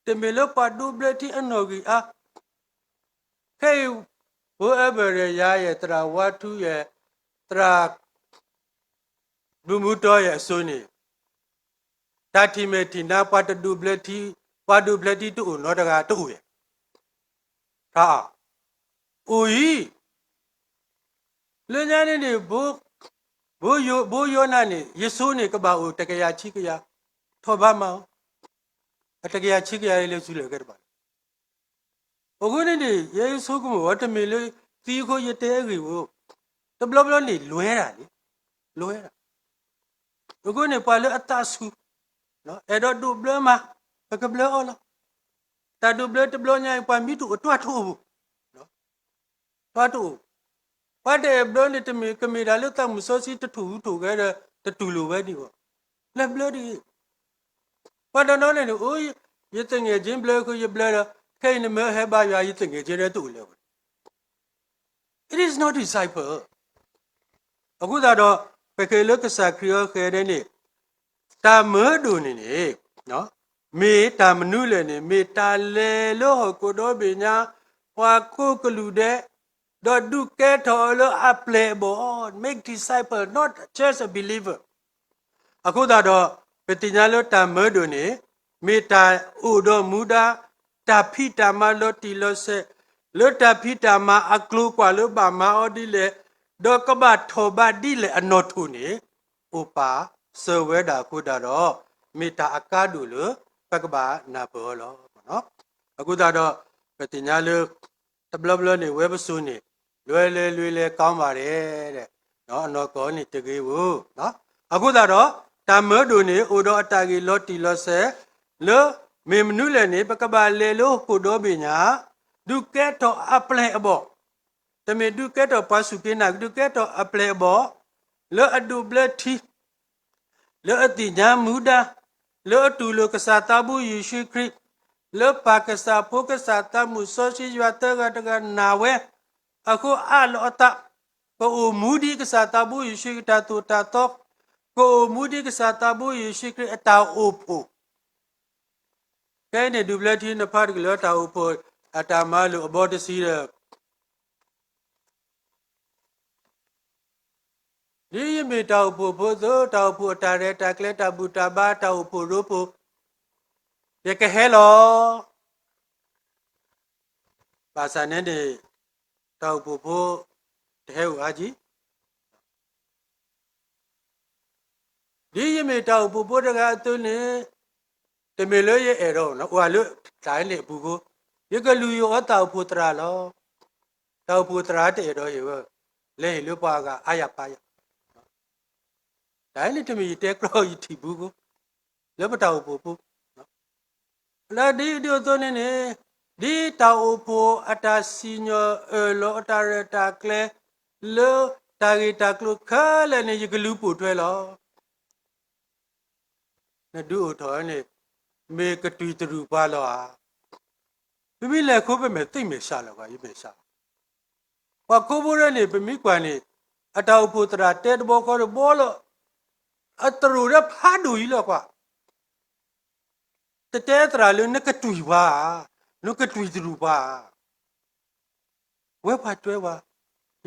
တမ့ၢ်လၢပှၤဒိးဘျၢထံအနီၣ်ဂံၢ်အါ, ခဲအံၤ ဖိအဲၣ်ဘၢၣ်ဒီးယၤယဲၢ် သရၣ်ဝါထူယဲၢ် သရၣ် ဘျုးမူတီယဲၢ်အစိၤန့ၣ် တၢ်ထံၣ်မဲာ်ထံၣ်နါ ပှၤတဒိးဘျၢထံ, ပှၤဒိးဘျၢထံတအိၣ်နီတဂၤတအိၣ်ဧါ. အိၣ်အံၤ, လၢညါန့ၣ်န့ၣ် ဘိယိၤနၤန့ၣ် ယဆိန့ၣ် ကဘၣ်အိၣ်တကယၤဆံကယၤ, ထီၣ်ဘါမးအီၤ, အတကယၤဆံကယၤလၢစုလၢၤကဲတဘၣ်လီၤ. အဃိန့ၣ်န့ၣ် ယဲယဆိကမိၣ်ဝဲ တမ့ၢ်လၢသံအဃိယတဲအဂ့ၢ်ဧိၤ, တဘျီဘျီန့ၣ် လွဲတၢ်န့ၣ်, လွဲတၢ်. အဃိန့ၣ် ပှၤလၢအသးဆူၣ် အဲၣ်ဒိးဒိးဘျၢမး ပကဘျၢအီၤလီၤ. တၢ်ဒိးဘျၢတဘျီညါအံၤ ပှၤမံတအိၣ် တၢ်တအိၣ်ဘၣ်, တၢ်တအိၣ်, ပှၤတအဲၣ်ဘျၢန့ၣ် တမ့ၢ်ကမ့ၢ်ဒၣ်လၢသးမုၢ်စီဆှံတထူၣ်ဟူးထူၣ်ဂဲၤဒီး တတူၢ်လိာ်ဝဲဒံးဘၣ်, လဲၤဘျၢဒ်အံၤ. ပှၤတနီၤန့ၣ်န့ၣ် အိၣ် ယသငယ်ချင်းဘျၢဃုာ် ယဘျၢဒီး ခဲအံၤနမ့ၢ်ဟဲဘါယွၤ ယသငယ်ချင်းဒီးတအိၣ်လၢၤဘၣ်. It is not disciple. အဃိသတးဒီး ပဃ့လၢကစၢ်ခရံာ်အဃဲဒဲးန့ၣ် တၢ်မၢဒိၣ်န့ၣ်န့ၣ် မ့ၢ်တၢ်မနုၤလဲၣ်န့ၣ် မ့ၢ်တၢ်လဲၤလၢဟီၣ်ခိၣ်ဒီဘ့ၣ်ညါ ပှၤကိးကလုာ်ဒဲး ဒီးဒုးကဲထီၣ်အီၤလၢအပျဲၢ်အဘီၣ်, make disciple, not just a believer. အဃိသတးဒီး ပသ့ၣ်ညါလၢတၢ်မၢဒိၣ်န့ၣ် မ့ၢ်တၢ်အိၣ်ဒီးမူဒါ တၢ်ဖံးတၢ်မၤလီၤတံၢ်လီၤဆဲး လၢတၢ်ဖံးတၢ်မၤအကျိၤကွာ်လၢဘၣ်မၤအီၤဒ်လဲၣ်, ဒီးကဘၣ်ထီၣ်ဘးဒ်လဲၣ်အနီၣ်ထိၣ်န့ၣ် အိၣ်ပာ်စၢၤဝဲဒၣ်အဃိသတးဒီး မ့ၢ်တၢ်အကါဒိၣ်လၢ ပကဘၣ်နၢ်ပၢၢ်အီၤလီၤ. အဃိသတးဒီး ပသ့ၣ်ညါလၢ တဘျီဘျီန့ၣ် ဝဲပစိၤန့ၣ် လွဲလဲၤလွဲလဲၤကီမးရဲ အနီၢ်ကီၢ်န့ၣ်တဂ့ၤဧိၤ. အဃိသတးဒီး တၢ်မၢဒိၣ်န့ၣ် အိၣ်ဒီးအတၢ်ဂ့ၢ်လီၤတံၢ်လီၤဆဲး လၢ မ့ၢ်မနုၤလဲၣ်န့ၣ် ပကဘၣ်လဲၤလၢဟီၣ်ခိၣ်ဒီဘ့ၣ်ညါ ဒုးကဲထီၣ်အပျဲၢ်အဘီၣ်, တမ့ၢ်ဒုးကဲထီၣ်ပှၤစူၢ်က့ၤနာ်က့ၤ ဒုးကဲထီၣ်အပျဲၢ်အဘီၣ် လၢအဒိးဘျၢထံ လၢအသ့ၣ်ညါမူဒါ, လၢအတူၢ်လိာ်ကစၢ်သးဘိယ့ၣ်ၡူးခရံာ်, လၢပၢ်ကစၢ်ဖိကစၢ်သးမုၣ်စီဆှံယွၤသၢဂၤတဂၤနာ်ဝဲ, အဃိအးလီၤအသး, ကအိၣ်မူဒ်ကစၢ်သးဘိယ့ၣ်ၡူးခရံာ်တၢ်သိၣ်တၢ်သီ, ကအိၣ်မူဒ်ကစၢ်သးဘိယ့ၣ်ၡူးခရံာ်အတၢ်အိၣ်ဖှိၣ် ခဲအံၤန့ၣ် ဒုးဘျၢထံနဖးတကလုာ်လၢတၢ်အိၣ်ဖှိၣ်အတၢ်မၤလိာ်အဘီတဆံဒီး ဒ်ယမ့ၢ်တၢ်အိၣ်ဖှိၣ်ဖိအသိး တၢ်အိၣ်ဖှိၣ်အတၢ်ရဲၣ်တၢ်ကျဲၤ တၢ်ဘူၣ်တၢ်ဘါ တၢ်အိၣ်ဖှိၣ်ရိဖှိၣ် ယကဟဲလီၤ. ဘၣ်ဆၣ်န့ၣ်န့ၣ် တၢ်အိၣ်ဖှိၣ်ဖိ တဟဲအိၣ်အါကံ ဒ်ယမ့ၢ်တၢ်အိၣ်ဖှိၣ်ဖိတဂၤအသိးန့ၣ် တမ့ၢ်လၢယအဲၣ်ဒိး အိၣ်လၢတၢ်န့ၣ်အပူၤဃိ, ယကလုၢ်ယိၣ်အီၤတၢ်အိၣ်ဖှိၣ်သရၣ်လီၤ. တၢ်အိၣ်ဖှိၣ်သရၣ်တအဲၣ်ဒိးဟ့ၣ်ဝဲ, လဲၤဟ့ၣ်လၢပှၤအဂၤအါယၤပၢယၤ, တၢ်န့ၣ်တမ့ၢ်ယတဲကြီယထံၣ်ပူၤဃိ, လၢပတၢ်အိၣ်ဖှိၣ်ပူၤ လၢဒ်ဒ်အသိးန့ၣ်န့ၣ်, ဒ်တၢ်အိၣ်ဖှိၣ်အတၢ်စံၣ်ညီၣ်အၢၣ်လီၤအတၢ်ရဲၣ်တၢ်ကျဲၤ, လၢတၢ်ဂ့ၢ်တၢ်ကျိၤခဲလၢာ်န့ၣ် ယကလူၤပိာ်ထွဲလီၤ. နဒုးအိၣ်ထီၣ်န့ၣ် မ့ၢ်ကတုၤတရူးပှၤလီၤဧါ. ပမ့ၢ်လဲၤခီ ပမဲာ်သ့ၣ်မဲာ်ဆှးလီၤကွၢ်, ယမဲာ်ဆှး ပှၤခီဖိဒၣ်န့ၣ် ပမ့ၢ်ကွၢ်န့ၣ် အတၢ်အိၣ်ဖှိၣ်သရၣ်တဲတဘီဃီတဘီလီၤ. အသရိာ်ဒၣ်ဖးဒိၣ်အံၤလီၤကွၢ်. တတဲသရၣ်လၢနကတွံၢ်ပှၤဧါ, နကတွံၢ်တရူးပှၤဧါ. ဝဲပှၤတွဲပှၤ,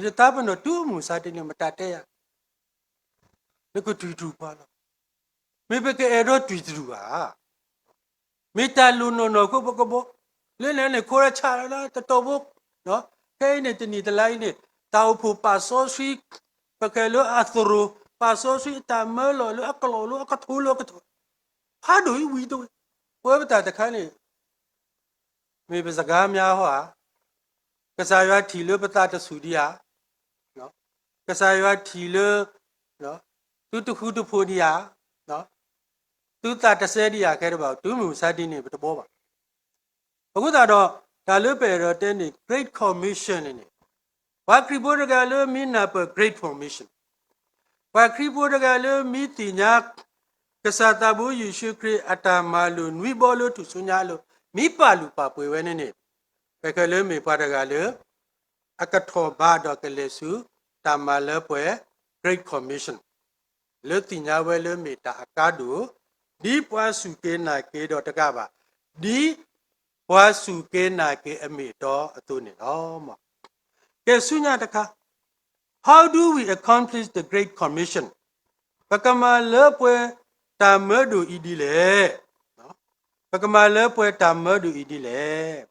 ယသးပ့ၤနီၣ်တုၤမုၢ်မဆါတနံၤ မတၤတဲယၤ နကတွံၢ်တရူးပှၤလီၤ. မ့ၢ်ပကအဲၣ်ဒိးတွံၢ်တရူးဧါ. မ့ၢ်တၢ်လိၣ်နီၢ်နီၢ်အဃိ ပကဘီ, လၢန့ၣ်န့ၣ် ခိရဆၣ်လၢတတီၤဖိ, ခဲအံၤန့ၣ် တနံၣ်တလါအံၤန့ၣ် တၢ်အိၣ်ဖှိၣ်ပာ်စီဆှံ, ပကဲလၢအသရိာ်, ပာ်စီဆှံအတၢ်မၢလီၤလၢအကျိာ်လၢအကထိလၢအကထိ, ဖးဒိၣ်အံၤဝံၤတဝံၤ, ပဝဲပတၢ်တခါန့ၣ် မ့ၢ်ပစကားများဟောဧါ, ကစၢ်ယွၤထံၣ်လၢပသးတဆူၣ်ဒံးဧါ, ကစၢ်ယွၤထံၣ်လၢ သုတဃူတဖိးဒံးဧါ, သုသးတစဲဒံးဧါ ခဲတဘၣ်, တုၤမုၢ်မဆါတနံၤန့ၣ် ပတဘီဘၣ်. အဃိသတးဒီး တၢ်လၢပအဲၣ်ဒိးတဲန့ၣ် Great Commission န့ၣ်န့ၣ်, ပှၤခရံာ်ဖိတဂၤလၢမ့ၢ်နၢ်ပၢၢ် Great Commission, ပှၤခရံာ်ဖိတဂၤလၢမ့ၢ်သ့ၣ်ညါ ကစၢ်သးဘိယ့ၣ်ၡူးခရံာ်အတၢ်မၤလိာ်နွံဘီလၢထူၣ်စုညါအလိၤ မ့ၢ်ပာ်လုၢ်ပာ်ပှ့ၤဝဲန့ၣ်န့ၣ်, ပကဲလၢမ့ၢ်ပှၤတဂၤလၢ အကထီၣ်ဘးဒီးကလဲၤဆူ တၢ်မၤလၢပှဲၤ Great Commission လၢသ့ၣ်ညါဝဲလၢမ့ၢ်တၢ်အကါဒိၣ်, ဒ်ပှၤစူၢ်က့ၤနာ်က့ၤဒီးတကးဘၣ်, ဒ်ပှၤစူၢ်က့ၤနာ်က့ၤအမ့ၢ်အတီအသိးန့ၣ်လီၤ. ကဲဆူညါတခါ, How do we accomplish the Great Commission? ပကမၤလၢပှဲၤတၢ်မၢဒိၣ်အံၤဒ်လဲၣ်. ပကမၤလၢပှဲၤတၢ်မၢဒိၣ်အံၤဒ်လဲၣ်.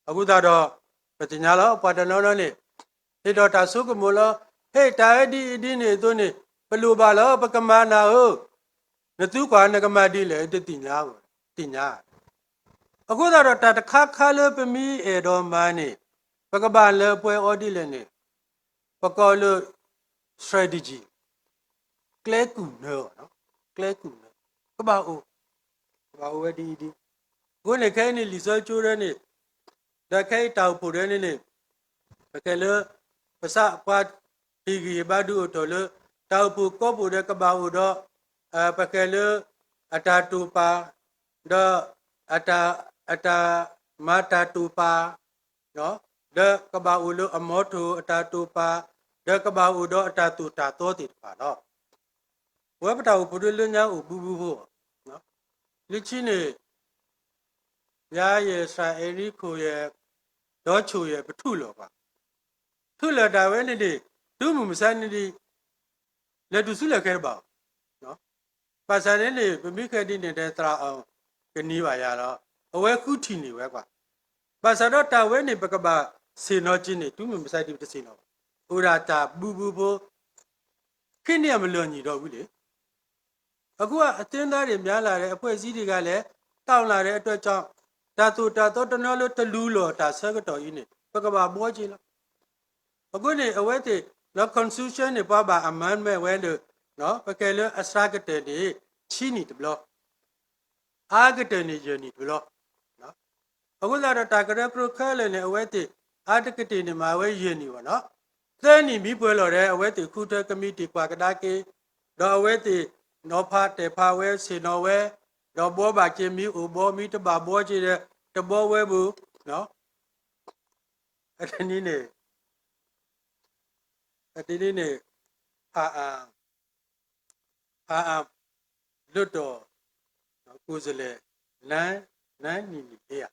အဃိသတးဒီး ပသ့ၣ်ညါလီၤ ပှၤတနီၤနီၤန့ၣ် ဟ့ၣ်ဒီးတၢ်ဆိကမိၣ်လီၤ, ဟ့ၣ်တၢ်ဝဲဒ်အံၤဒ်န့ၣ်အသိးန့ၣ် ပလိၣ်ဘၣ်လီၤ ပကမၤနၤဧၢ, နသုကွၢ်နကမၤဒ်လဲၣ် တသ့ၣ်ညါ, သ့ၣ်ညါ. အဃိသတးဒီးတၢ်တခါခါလၢပမ့ၢ်အဲၣ်ဒိးမၤန့ၣ် ပကဘၣ်လၢပှဲၤအီၤဒ်လဲၣ်န့ၣ် ပကိးလၢ strategy ကျဲကူၣ်နၢ, ကျဲကူၣ်နၢ ကဘၣ်အိၣ်, ကဘၣ်အိၣ်ဝဲဒ်အံၤဒ်, အဃိန့ၣ်ခဲအံၤန့ၣ် လံာ်စီဆှံကၠိဒၢန့ၣ် ဒီးခဲအံၤတၢ်အိၣ်ဖှိၣ်ဒၢန့ၣ်န့ၣ် ပကဲလၢ ပသးပှၢ်ဟ့ၣ်ဂံၢ်ဟ့ၣ်ဘါဒုးအိၣ်ထီၣ်လၢ တၢ်အိၣ်ဖှိၣ်ကိးပူၤဒီးကဘၣ်အိၣ်ဒီး ပကဲလၢ အတၢ်တိာ်ပာ် ဒီး အတၢ် အတၢ်မၤတၢ်တိာ်ပာ် ဒီးကဘၣ်အိၣ်လၢအမီထိၣ်အတၢ်တိာ်ပာ်, ဒီးကဘၣ်အိၣ်ဒီးအတၢ်သိၣ်တၢ်သီသ့ၣ်တဖၣ်လီၤ. ပဝဲပတၢ်အိၣ်ဖှိၣ်ဒၢလၢညါအိၣ်ဘူးဘူးဖိ, လၢခံန့ၣ် ယၤယဲၢ်စှၤအဲရံခိၣ်ယဲၢ်, ဒီးဆိၣ်ယဲၢ် ပထူၣ်လၢာ်ပှၤ, ထူၣ်လၢာ်တၢ်ဝဲန့ၣ်န့ၣ် တုၤမုၢ်မဆါန့ၣ်ဒ် လဲၤတုၤဆူလဲၣ်ခဲတဘၣ် ဘၣ်ဆၣ်န့ၣ်န့ၣ် ပမ့ၢ်ဃဲဒ်န့ၣ်ဒီးသရၣ်အီၤ ကနံၤဘၣ်ယၤလီၤ. အဝဲဃုထံၣ်န့ၢ်ဝဲကွၢ်. ဘၣ်ဆၣ်ဒီးတၢ်ဝဲန့ၣ် ပကဘၣ်ဆ့ၣ်နီၤက့ၤန့ၣ် တုၤမုၢ်မဆါဒ်ပတဆ့ၣ်နီၤဘၣ်. အိၣ်ဒၣ်တၢ်ဘူးဘူးဖိ ခံနံၣ်အမလၢာ်နံၣ်ဒီးဝံၤလံ. အခုအသင်းသားတွေများလာတယ်, အဖွဲ့အစည်းတွေကလည်း တောင်းလာတဲ့အတွက်ကြောင့် တၢ်သိၣ်တၢ်သီတနီၤလၢတလူလီၤတၢ်ဆၢကတီၢ်အံၤန့ၣ် ပကဘၣ်ဘှီက့ၤလီၤ. အဃိန့ၣ် အဝဲသ့ၣ် လၢ constitution န့ၣ် ပှၤဘၣ် amendment ဝဲလၢ ပကဲလၢအစှၤကတၢၢ်န့ၣ် ဆံနံၣ်တဘျီ, အါကတၢၢ်န့ၣ် ယဲၢ်နံၣ်တဘျီ. အဃိသတးဒီးတၢ်ကရၢကရိခဲလၢာ်န့ၣ် အဝဲသ့ၣ် အါတကတၢၢ်န့ၣ် မၤဝဲယဲၢ်နံၣ်ဘၣ်နီၤ. သၢနံၣ်မ့ၢ်ပှဲၤလီၤဒီး အဝဲသ့ၣ်ဃုထၢကမံးတံာ်ကွၢ်ကဒါက့ၤ, ဒီးအဝဲသ့ၣ် နီၤဖးတဲာ်ဖးဝဲ ဆ့ၣ်နီၤဝဲ, ဒီးဘှီဘၣ်က့ၤမ့ၢ်အိၣ်ဘှီ, မ့ၢ်တဘၣ်ဘှီက့ၤဒီး တဘှီဝဲဘၣ်. အတနံၤန့ၣ် အတနံၤန့ၣ် ဖးအါ ဖးအါ လွှတ်တော် ကိုယ်စားလှယ် နန်း နန်းနီနီ ဧါ.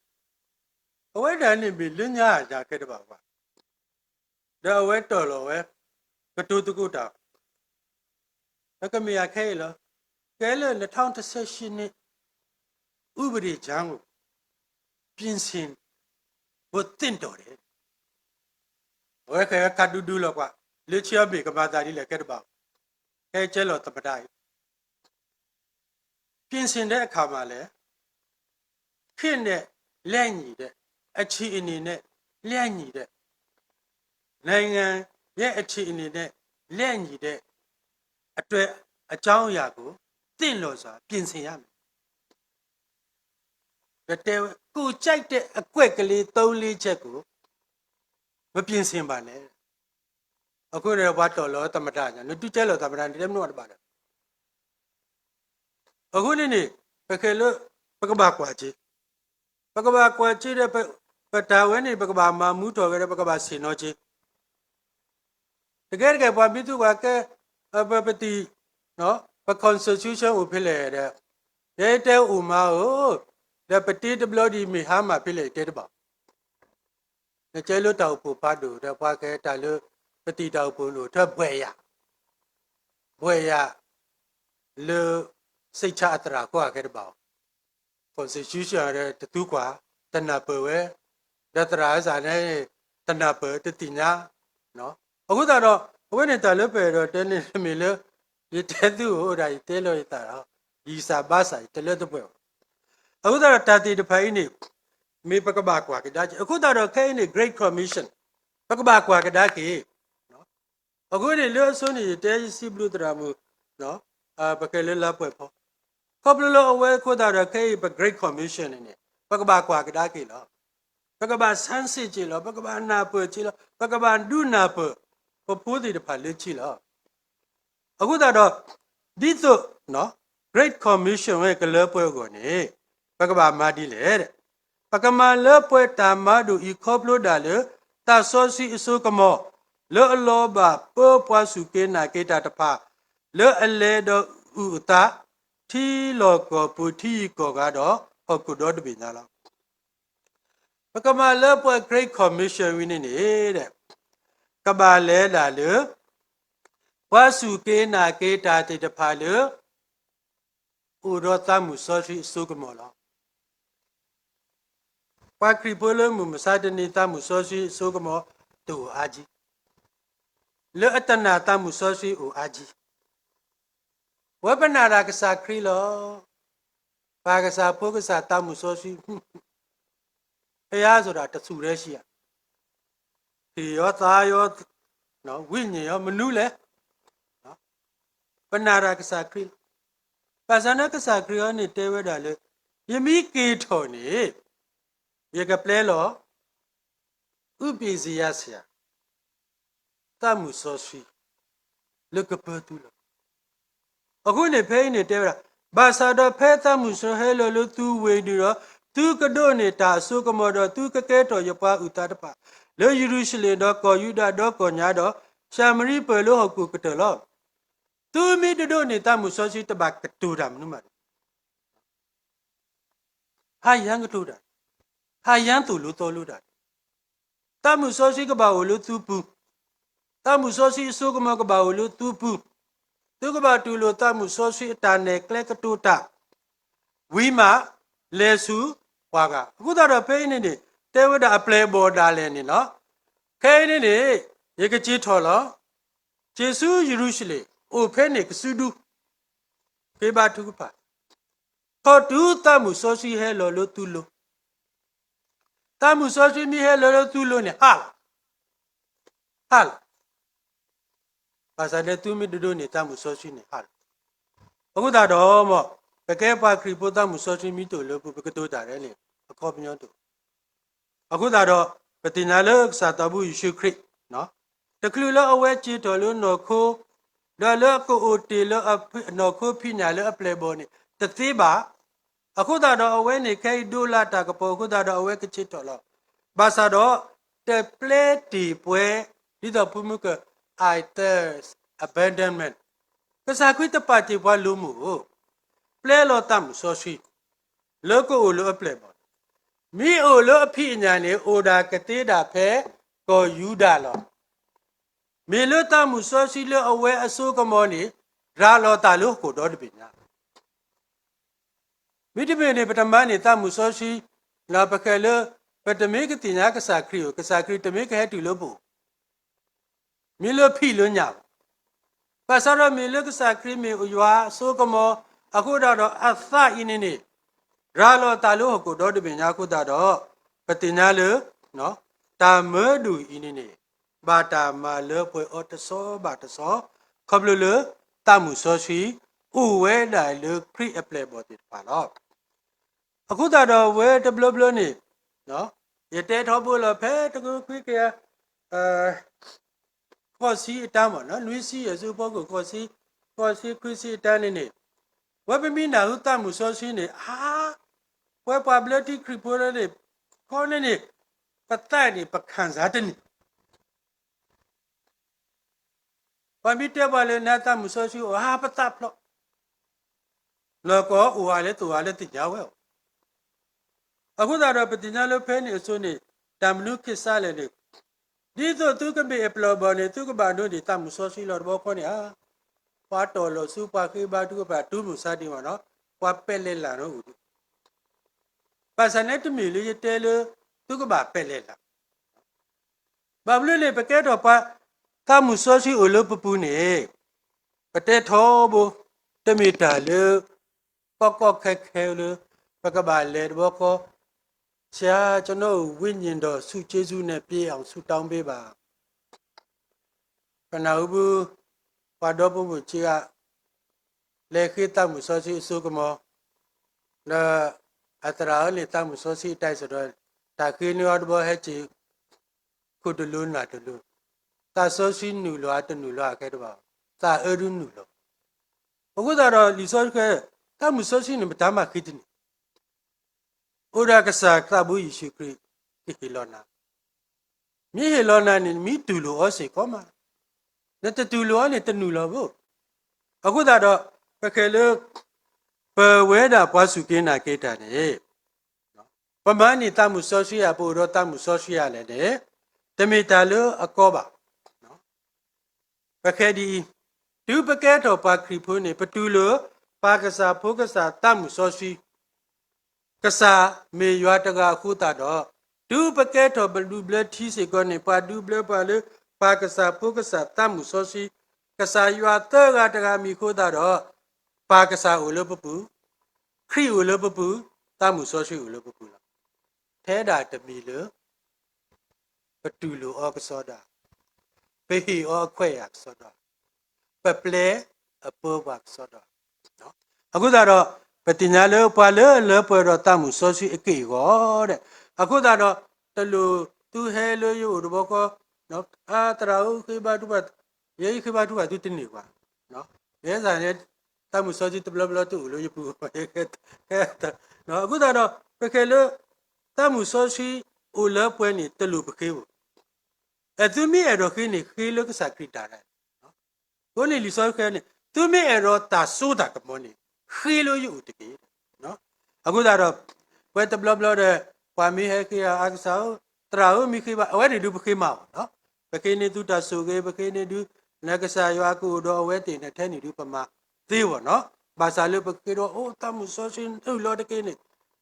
အဝဲဒၣ်န့ၣ်မ့ၢ်လၢညါယၤခဲတဘၣ်ဘၣ်. ဒီးအဝဲတီၢ်လီၤဝဲ ကတိၤသကိးတၢ် ဒီးကမ့ၢ်အခဲအံၤလီၤ. ကဲလၢ နှစ်ထောင့်တစ်ဆယ့်ရှစ်နှစ် ဥပဒေကြမ်းကို ပြင်ဆင်ဖို့သင့်တော်တယ်. အဝဲခဲခါဒူဒူလီၤကွၢ်, လၢခံအီၤမ့ၢ်ကမၤသးဒ်လဲၣ်ခဲတဘၣ်, ခဲကဲလီၤသမ္မတအံၤ ပြင်ဆင်တဲ့အခါမှာလည်း ခေတ်နဲ့လျက်ညီတဲ့၊ အခြေအနေနဲ့လျက်ညီတဲ့၊ နိုင်ငံရဲ့အခြေအနေနဲ့လျက်ညီတဲ့အတွက် အကြောင်းအရာကိုသင့်လျော်စွာပြင်ဆင်ရမယ်။ ကိုယ်ကြိုက်တဲ့အကွက်ကလေးသုံးလေးချက်ကို မပြင်ဆင်ပါနဲ့. အဃိန့ၣ် ပှၤတီၢ်လီၤသမ္မတညါ နတုၤကဲလီၤသမ္မတန့ၣ် တဲမနုၤတဘၣ်ဒီး အဃိန့ၣ်န့ၣ် ပခဲလၢ ပကဘၣ်ကွၢ်က့ၤ, ပကဘၣ်ကွၢ်က့ၤဒီး ပတၢ်ဝဲန့ၣ် ပကဘၣ်မၤမူထီၣ်ဝဲဒီး ပကဘၣ်ဆ့ၣ်နီၤက့ၤ. တကဲတကဲ ပှၤမ့ၢ်သူပှၤကဲ ပပတံၣ် ပ constitution အိၣ်ဖဲလဲၣ်ဒီး ယတဲအိၣ်မးဧိၤ, ဒီးပတ့တဘျီဒံးမ့ၢ်ဟါမၢ်ဖဲလဲၣ် ယတဲတဘၣ်. နကဲလၢတၢ်အိၣ်ဖှိၣ်ဖးဒိၣ်ဒီး ပှၤကဲတၢ်လၢ ပတံၣ်တၢ်အိၣ်ဖှိၣ်အိၣ်ထၢဘှဲၣ်ယၤ, ဘှဲၣ်ယၤ လၢ စိတ်ချအသရၣ်ဃိအခဲတဘၣ်အီၤ, constitution ဒီးတသူကွၢ် တနၢ်ပၢၢ်ဝဲ, ဒီးသရၣ်စးန့ၣ် တနၢ်ပၢၢ်တသ့ၣ်ညါ. အဃိသတးဒီး အဝဲန့ၣ်တၢ်လၢပအဲၣ်ဒိးတဲန့ၣ် မ့ၢ်လၢ ယတဲသုအိၣ်ဒၣ် ယတဲလီၤယသးဒီး ယစၢ်ဘါစၢ် ယတလၢတပှဲၤဘၣ်. အဃိသတးဒီး တၢ်သ့ၣ်တဖၣ်အံၤန့ၣ် မ့ၢ်ပကဘၣ်ကွၢ်ကဒါက့ၤ. အဃိသတးဒီး ခဲအံၤန့ၣ် Great Commission ပကဘၣ်ကွၢ်ကဒါက့ၤ. အဃိန့ၣ် လၢအဆိန့ၣ် ယတဲယစံးဘျုးသရၣ်မုၣ် ပကဲလၢလါပှဲၤဖီ ခီဖျိလၢအဝဲအဃိသတးဒီး ခဲအံၤပ Great Commission န့ၣ်န့ၣ် ပကဘၣ်ကွၢ်ကဒါက့ၤလီၤ. ပကဘၣ်ဆန်းစစ်က့ၤလီၤ. ပကဘၣ်နၢ်ပၢၢ်က့ၤလီၤ. ပကဘၣ်ဒုးနၢ်ပၢၢ် ပဖိသ့ၣ်တဖၣ်လၢခံလီၤ. အဃိသတးဒီး ဒ်သိး Great Commission ဝဲကလၢပှဲၤအဂီၢ်န့ၣ် ပကဘၣ်မၤဒ်လဲၣ်. ပကမၤလၢပှဲၤတၢ်မၤဒိၣ်အံၤ ခီဖျိဒၣ်လၢ သးစီဆှံအစိကမီၤ လၢအလီၤဘၣ်ပၢပှၤစူၢ်က့ၤနာ်က့ၤတၢ်တဖၣ် လၢအလဲၤဒီးအုၣ်အသး ထံလီၢ်ကီၢ်ပူၤ ထံဂုၤကီၢ်ဂၤဒီး ဟီၣ်ခိၣ်ဒီတဘ့ၣ်ညါလီၤ. ပကမၤလၢပှဲၤ Great Commission ဝံၤန့ၣ်န့ၣ် ကဘၣ်လဲၤဒၣ်လၢ ပှၤစူၢ်က့ၤနာ်က့ၤတၢ်သ့ၣ်တဖၣ်လၢ အိၣ်ဒီးသးမုၢ်စီဆှံအစိကမီၤလီၤ. ပှၤခရံာ်ဖိလၢမုၢ်မဆါတနံၤ သးမုၢ်စီဆှံအစိကမီၤတအိၣ်အါကံ, လၢအတနာ်သးမုၢ်စီဆှံအိၣ်အါကံ. ဝဲပနာ်တၢ်ကစၢ်ခရံာ်လီၤ. ပၢ်ကစၢ်ဖိကစၢ်သးမုၢ်စီဆှံ ဖဲယါဆိုတာ တစ်ဆူရဲရှိရ ဟ့ၣ်ယီၤသးယီၤ ဝိညာဉ်ယီၤ မနုၤလဲၣ်. ပနာ်တၢ်ကစၢ်ခရံာ်လီၤ. ဘၣ်ဆၣ်န့ၣ်ကစၢ်ခရံာ်အံၤန့ၣ်တဲဝဲဒၣ်လၢ ယမ့ၢ်က့ၤထီၣ်န့ၣ် ယကပျဲလီၤ အုပ့ၤစံယါစယၤ သးမုၢ်စီဆှံ လၢကပၢသုလီၤ. အဃိန့ၣ်ဖဲအံၤန့ၣ်တဲဝဲဒၣ်, ဘၣ်ဆၣ်ဒီးဖဲသးမုၢ်စီဆှံဟဲလီၤလၢသုဝ့ၢ်ဒုဒီး သုကဒိးန့ၢ်တၢ်အစိကမီၤဒီး သုကကဲထီၣ်ယပှၤအုၣ်သးတဖၣ် လၢယရူၤၡလ့ၣ်ဒီးကီၢ်ယူဒၤဒီကီၢ်ညါဒီး ၡၤမရံပၢၢ်လၢဟီၣ်ခိၣ်ကတၢၢ်လီၤ. သုမ့ၢ်တဒိးန့ၢ်သးမုၢ်စီဆှံ တဘၣ်ကတိၤတၢ်မနုၤမး ဟါယါကတိၤတၢ်, ဟါယါသိၣ်လိသီလိတၢ်, သးမုၢ်စီဆှံကဘၣ်အိၣ်လၢသုပူၤ, သးမုၢ်စီဆှံအစိကမီၤကဘၣ်အိၣ်လၢသုပူၤ, သုကဘၣ်တူၢ်လိာ်သးမုၢ်စီဆှံအတၢ်နဲၣ်ကျဲကတိၤတၢ်, ဝံၤမး လဲၤဆူပှၤဂၤ. အဃိသတးဒီးဖဲအံၤန့ၣ်န့ၣ် တဲဝဲဒၣ်အပျဲၢ်အဘီၣ်ဒၣ်လဲာ်န့ၣ်လီၤ. ခဲအံၤန့ၣ်န့ၣ် ယကစံးထီၣ်လီၤ. က့ၤဆူယရူၤၡလ့ၣ် အိၣ်ဖဲန့ၣ်ကစုဒု က့ၤဘါထုကဖၣ် ထီၣ်တုၤသးမုၢ်စီဆှံဟဲလီၤလၢသုလိၤ, သးမုၢ်စီဆှံမ့ၢ်ဟဲလီၤလၢသုလိၤန့ၣ် ဟါလီၤ, ဟါလီၤ. ဘၣ်ဆၣ်ဒီးသုမ့ၢ်တဒိးန့ၢ်သးမုၢ်စီဆှံန့ၣ် ဟါလီၤ. အဃိသတးဒီး ပကဲပှၤခရံာ်ဖိသးမုၢ်စီဆှံမ့ၢ်တအိၣ်လၢပူၤ ပကတိၤတၢ်ရဲၣ်န့ၣ် အခီပညီတအိၣ် အဃိသတးဒီး ပသ့ၣ်ညါလၢကစၢ်သးဘိယ့ၣ်ၡူးခရံာ် တချုးလၢအဝဲစံးထီၣ်လၢနီၢ်ခိ ဒီးလၢအကအိၣ်တ့ၢ်လၢနီၢ်ခိဖံးညၣ်လၢအပျဲၢ်အဘီၣ်န့ၣ် တသ့ဘၣ်. အဃိသတးဒီးအဝဲန့ၣ်ခဲအံၤဒိလၢတၢ်ကပီၤအဃိသတးဒီးအဝဲကစံးထီၣ်လီၤ. ဘၣ်ဆၣ်ဒီး တပျဲတ့ၢ်ပှဲၤ ဒ်သိးဖုမုၢ်က I thirst abandonment ကစၢ်ခရံာ်တပာ်တ့ၢ်ပှၤလိၤမုၢ်ဧိၤ, ပျဲလီၤသးမုၢ်စီဆှံ လၢကအိၣ်လၢအပျဲၢ်အဘီၣ်န့ၣ်, မ့ၢ်အိၣ်လၢအဖံးအညၣ်န့ၣ် အိၣ်ဒၣ်ကသ့ဒၣ်ဖဲကီၢ်ယူဒၤလီၤ. မ့ၢ်လၢသးမုၢ်စီဆှံလၢအဝဲအစိကမီၤန့ၣ် ရၤလီၤသးလၢဟီၣ်ခိၣ်ဒီတဘ့ၣ်ညါ မ့တမ့ၢ်န့ၣ် ပတမၤန့ၢ်သးမုၢ်စီဆှံ, ပဃဲလၢ ပတမ့ၢ်ကသ့ၣ်ညါကစၢ်ခရံာ်ဧိၤ, ကစၢ်ခရံာ်တမ့ၢ်ကဟဲတုၤလၢပအိၣ်, မ့ၢ်လၢဖံးလၢညၣ်ဧိၤ, ဘၣ်ဆၣ်ဒီးမ့ၢ်လၢကစၢ်ခရံာ်မ့ၢ်ယွၤအစိကမီၤ, အဃိသတးဒီးအသးအံၤန့ၣ်န့ၣ် ရၤလီၤအသးလၢဟီၣ်ခိၣ်ဒီတဘ့ၣ်ညါအဃိသတးဒီး ပသ့ၣ်ညါလၢ တၢ်မၢဒိၣ်အံၤန့ၣ်န့ၣ် ဘၣ်တၢ်မၤလၢပှဲၤအီၤတဆီဘၣ်တဆီ ခီဖျိလၢသးမုၣ်စီဆှံ အိၣ်ဝဲဒၣ်လၢခရံာ်အပျဲၢ်အဘီၣ်သ့ၣ်တဖၣ်လီၤ. အဃိသတးဒီးဝဲတဘျီဘျီန့ၣ် ယတဲထီဘိလီၤဖဲတကခွံကယၤ ဃိးဆံအတၢ်မ့ၢ်နီၤ နွံဆံယဲၢ်ဆံဖီခိၣ် ဃိးဆံ ဃိးဆံခွံဆံအတၢ်န့ၣ်န့ၣ် ဝဲပမ့ၢ်နၢ်ဟူသးမုၣ်စီဆှံန့ၣ် အါ ပဝဲပှၤဘျၢထံခရံာ်ဖိလၢန့ၣ် ခီန့ၣ်န့ၣ် ပသးန့ၣ် ပခံစားတနံၣ် ပှၤမ့ၢ်တဲပှၤလၢနသးမုၣ်စီဆှံအိၣ် အါ ပသးဖျိး လီၤကီအိၣ်ဂၤလၢသိၣ်ဂၤလၢသ့ၣ်ညါဝဲအီၤ အဃိသတးဒီးပသ့ၣ်ညါလၢဖဲန့ၣ်အစိၤန့ၣ် တၢ်မနုၤခ့စးလဲၣ်န့ၣ် ဒ်သိးသုကမ့ၢ်အပျဲၢ်အဘီၣ်န့ၣ် သုကဘၣ်ဒိးန့ၢ်သးမုၣ်စီဆှံလီၤတဘျီဃီန့ၣ်ဧါ ပှၤတီၢ်လီၤဆူပှၤဃ့ဘါထုကဖၣ် တုၤမုၢ်ဆါဒံးဘၣ်နီၤ ပှၤပဲာ်လဲၣ်လၢ်နီၤအိၣ်ဒံး ဘၣ်ဆၣ်န့ၣ်တမ့ၢ်လၢယတဲလၢ သုကဘၣ်ပဲာ်လဲၣ်လၢ် ဘၣ်မနုၤန့ၣ် ပကဲထီၣ်ပှၤ သးမုၣ်စီဆှံအိၣ်လၢပပူၤန့ၣ် ပတဲထီဘိ တမ့ၢ်တၢ်လၢ ကီကီခဲခဲလၢ ပကဘၣ်လဲၤတဘျီဃီ ဆရာ ကျွန်တော်ကို ဝိညာဉ်တော် ဆုကျေးဇူးနဲ့ ပြည့်အောင် ဆုတောင်းပေးပါ ပနၢ်ဟူဘု ပှၤဒီဖိမိၢ်စ့ဂၤ လဲၤဃ့သးမုၣ်စီဆှံအစိကမီၤ ဒီးအသရၣ်အၢန့ၣ် သးမုၣ်စီဆှံအတၢ်စ့ၢ်ဒီး တၢ်ဃ့န့ၢ်အီၤတဘျီဟဲက့ၤ ခိၣ်တလိၤနၢ်တလိၤ သးစီဆှံနုာ်လီၤအတနုာ်လီၤအခဲတဘၣ် သးအၢဒုနုာ်လီၤ အဃိသတးဒီးလံာ်စီဆှံ သးမုၣ်စီဆှံန့ၣ် ပတၢ်မၤဃ့တန့ၢ် အိၣ်ဒီးကစၢ်သးဘိယ့ၣ်ၡူးခရံာ် ကဟ့ၣ်လီၤနၤ မ့ၢ်ဟ့ၣ်လီၤနၤန့ၣ် နမ့ၢ်တူၢ်လိာ်အီၤစ့ၢ်ကီးမး နတတူၢ်လိာ်အီၤန့ၣ် တနုာ်လီၤဘၣ် အဃိသတးဒီး ပဃဲၤလၢ ပဝဲဒၣ်ပှၤစူၢ်က့ၤနာ်က့ၤတၢ်န့ၣ် ပမၤန့ၢ်သးမုၣ်စီဆှံဧါ ပအိၣ်ဒီးသးမုၣ်စီဆှံဧါလဲၣ်န့ၣ် တမ့ၢ်တၢ်လၢအကီဘၣ် ပဃဲၤဒ်အံၤ, တုၤပကဲထီၣ်ပှၤခရံာ်ဖိန့ၣ် ပတူၢ်လိာ် ပၢ်ကစၢ် ဖိကစၢ် သးမုၣ်စီဆှံ, ကစၢ်မ့ၢ်ယွၤတဂၤအဃိသတးဒီး, တုၤပကဲထီၣ်ပဒူၣ်ဘျၢထံစ့ၢ်ကီးန့ၣ် ပှၤဒူဘျၢပှၤလၢ ပၢ်ကစၢ် ဖိကစၢ် သးမုၣ်စီဆှံ, ကစၢ်ယွၤသၢဂၤတဂၤမံၤအဃိသတးဒီး, ပၢ်ကစၢ်အိၣ်လၢပပူၤ, ခရံာ်အိၣ်လၢပပူၤ, သးမုၣ်စီဆှံအိၣ်လၢပပူၤလီၤ. ထဲဒၣ်တမံၤလၢ ပတူၢ်လိာ်အီၤကစီဒီ, ပဟ့ၣ်အီၤအခွဲးအယာ်ကစီဒီ, ပပျဲအပၢပှၤကစီဒီ, အဃိသတးဒီး ပသ့ၣ်ညါလၢပှၤလၢအလၢပှဲၤဒီးသးမုၣ်စီဆှံအက့ၢ်အဂီၤဒီး, အဃိသတးဒီး တလိၣ်သုဟဲလၢယအိၣ်တဘျီဃီ, အသရၣ်ဧၢ ဃ့ဘါထုကဖၣ်, ယဲယဃ့ဘါထုကဖၣ်သုတန့ၢ်ဘၣ်, ယဲဒၣ်န့ၣ် သးမုၣ်စီဆှံတဘျီဘျီတအိၣ်လၢယပူၤ, အဃိသတးဒီး ပဃဲၤလၢ သးမုၣ်စီဆှံအိၣ်လၢပှဲၤန့ၣ် တလိၣ်ပဃ့ဘၣ်. အသုမ့ၢ်အဲၣ်ဒိးဃ့န့ၣ် ဃ့လၢကစၢ်ခရံာ်တၢ်ဒၣ်, အဃိန့ၣ်လံာ်စီဆှံန့ၣ် သုမ့ၢ်အဲၣ်ဒိးတၢ်စိတၢ်ကမီၤန့ၣ် ဃ့လၢယအိၣ်တက့ၢ်. အဃိသတးဒီး ပှၤတဘျီဘျီဒီး ပှၤမ့ၢ်ဟဲဃ့အကစၢ်ဧၢ, သရၣ်ဧၢ မ့ၢ်ဃ့ဘါ, အဝဲန့ၣ်ဒုးပဃ့မၤအီၤ, ပဃ့န့ၢ်သုတၢ်ဆိၣ်ဂ့ၤ, ပဃ့န့ၢ်ဒုး နကစၢ်ယွၤကအိၣ်ဒီးအဝဲသ့ၣ်န့ၣ် ထဲန့ၣ်ဒုးပမၤသ့ဘၣ်နီၤ, ဘၣ်ဆၣ်လၢပဃ့ဒီး အိၣ်သးမုၣ်စီဆှံနုာ်လီၤတက့ၢ်န့ၣ်,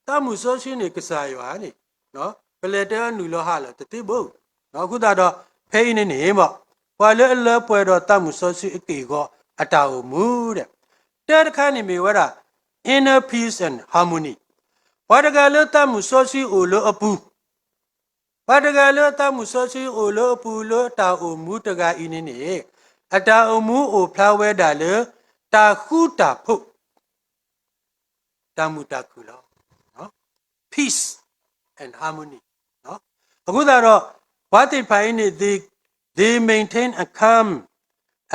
သးမုၣ်စီဆှံန့ၣ် ကစၢ်ယွၤန့ၣ် ပလဲၤတဲအနုာ်လီၤဟးလီၤတသ့ဘၣ်. အဃိသတးဒီး ဖဲအံၤန့ၣ်န့ၣ် ပှၤလၢအလၢပှဲၤဒီးသးမုၣ်စီဆှံအက့ၢ်အဂီၤအတၢ်အိၣ်မူဒီး, တၢတခါန့ၣ်မ့ၢ်ဝဲဒၣ် inner peace and harmony, ပှၤတဂၤလၢသးမုၣ်စီဆှံအိၣ်လၢအပူၤ, ပှၤတဂၤလၢသးမုၣ်စီဆှံအိၣ်လၢအပူၤလၢတၢ်အိၣ်မူတဂၤအံၤန့ၣ်န့ၣ်, အတၢ်အိၣ်မူအိၣ်ဖျါဝဲဒၣ်လၢ တၢ်ဃူတၢ်ဖိး တၢ်မုာ်တၢ်ခုၣ်လီၤ. Peace and harmony. အဃိသတးဒီး ပှၤသ့ၣ်တဖၣ်အံၤန့ၣ် they, they maintain a calm,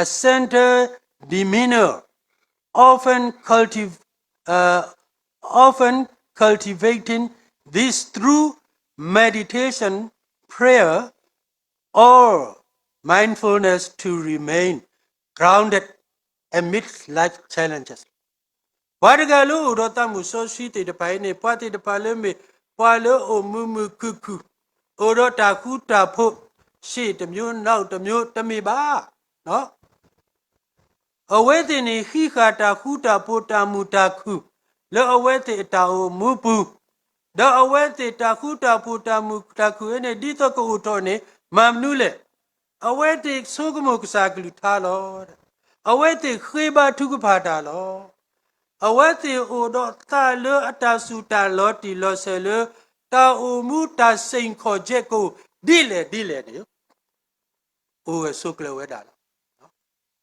a centered demeanor, often cultiv-, uh, often cultivating this through meditation, prayer, or mindfulness to remain grounded amid life challenges. ပှၤတဂၤလၢအိၣ်ဒီးသးမုၣ်စီဆှံသ့ၣ်တဖၣ်အံၤန့ၣ် ပှၤသ့ၣ်တဖၣ်လၢမ့ၢ် ပှၤလၢအိၣ်မုာ်မုာ်ခုၣ်ခုၣ်, အိၣ်ဒီးတၢ်ဃူတၢ်ဖိး, ရှေ့တမျိုး နောက်တမျိုး တမ့ၢ်ဘၣ်. အဝဲသ့ၣ်န့ၣ် ဟံးဃာ်တၢ်ဃူတၢ်ဖိး တၢ်မုာ်တၢ်ခုၣ် လၢအဝဲသ့ၣ်အတၢ်အိၣ်မူပူၤ, ဒီးအဝဲသ့ၣ်တၢ်ဃူတၢ်ဖိး တၢ်မုာ်တၢ်ခုၣ်အံၤန့ၣ် ဒ်သိးကအိၣ်ထီၣ်န့ၣ် မၤမနုၤလဲၣ်. အဝဲသ့ၣ်ဆိကမိၣ်ကစၢ်အကလုၢ်ကထါလီၤ. အဝဲသ့ၣ်ဃ့ဘါထုကဖၣ်တၢ်လီၤ. အဝဲသ့ၣ်အိၣ်ဒီးသးလၢအတၢ်စူၢ်တၢ်လီၤတံၢ်လီၤဆဲးလၢ တၢ်အိၣ်မူတၢ်စ့ၢ်ကီးကဲကအိၣ်ဒ်လဲၣ်ဒ်လဲၣ်န့ၣ် အိၣ်ဂၢၢ်ဆိးကျၢၤဝဲဒၣ်လီၤ.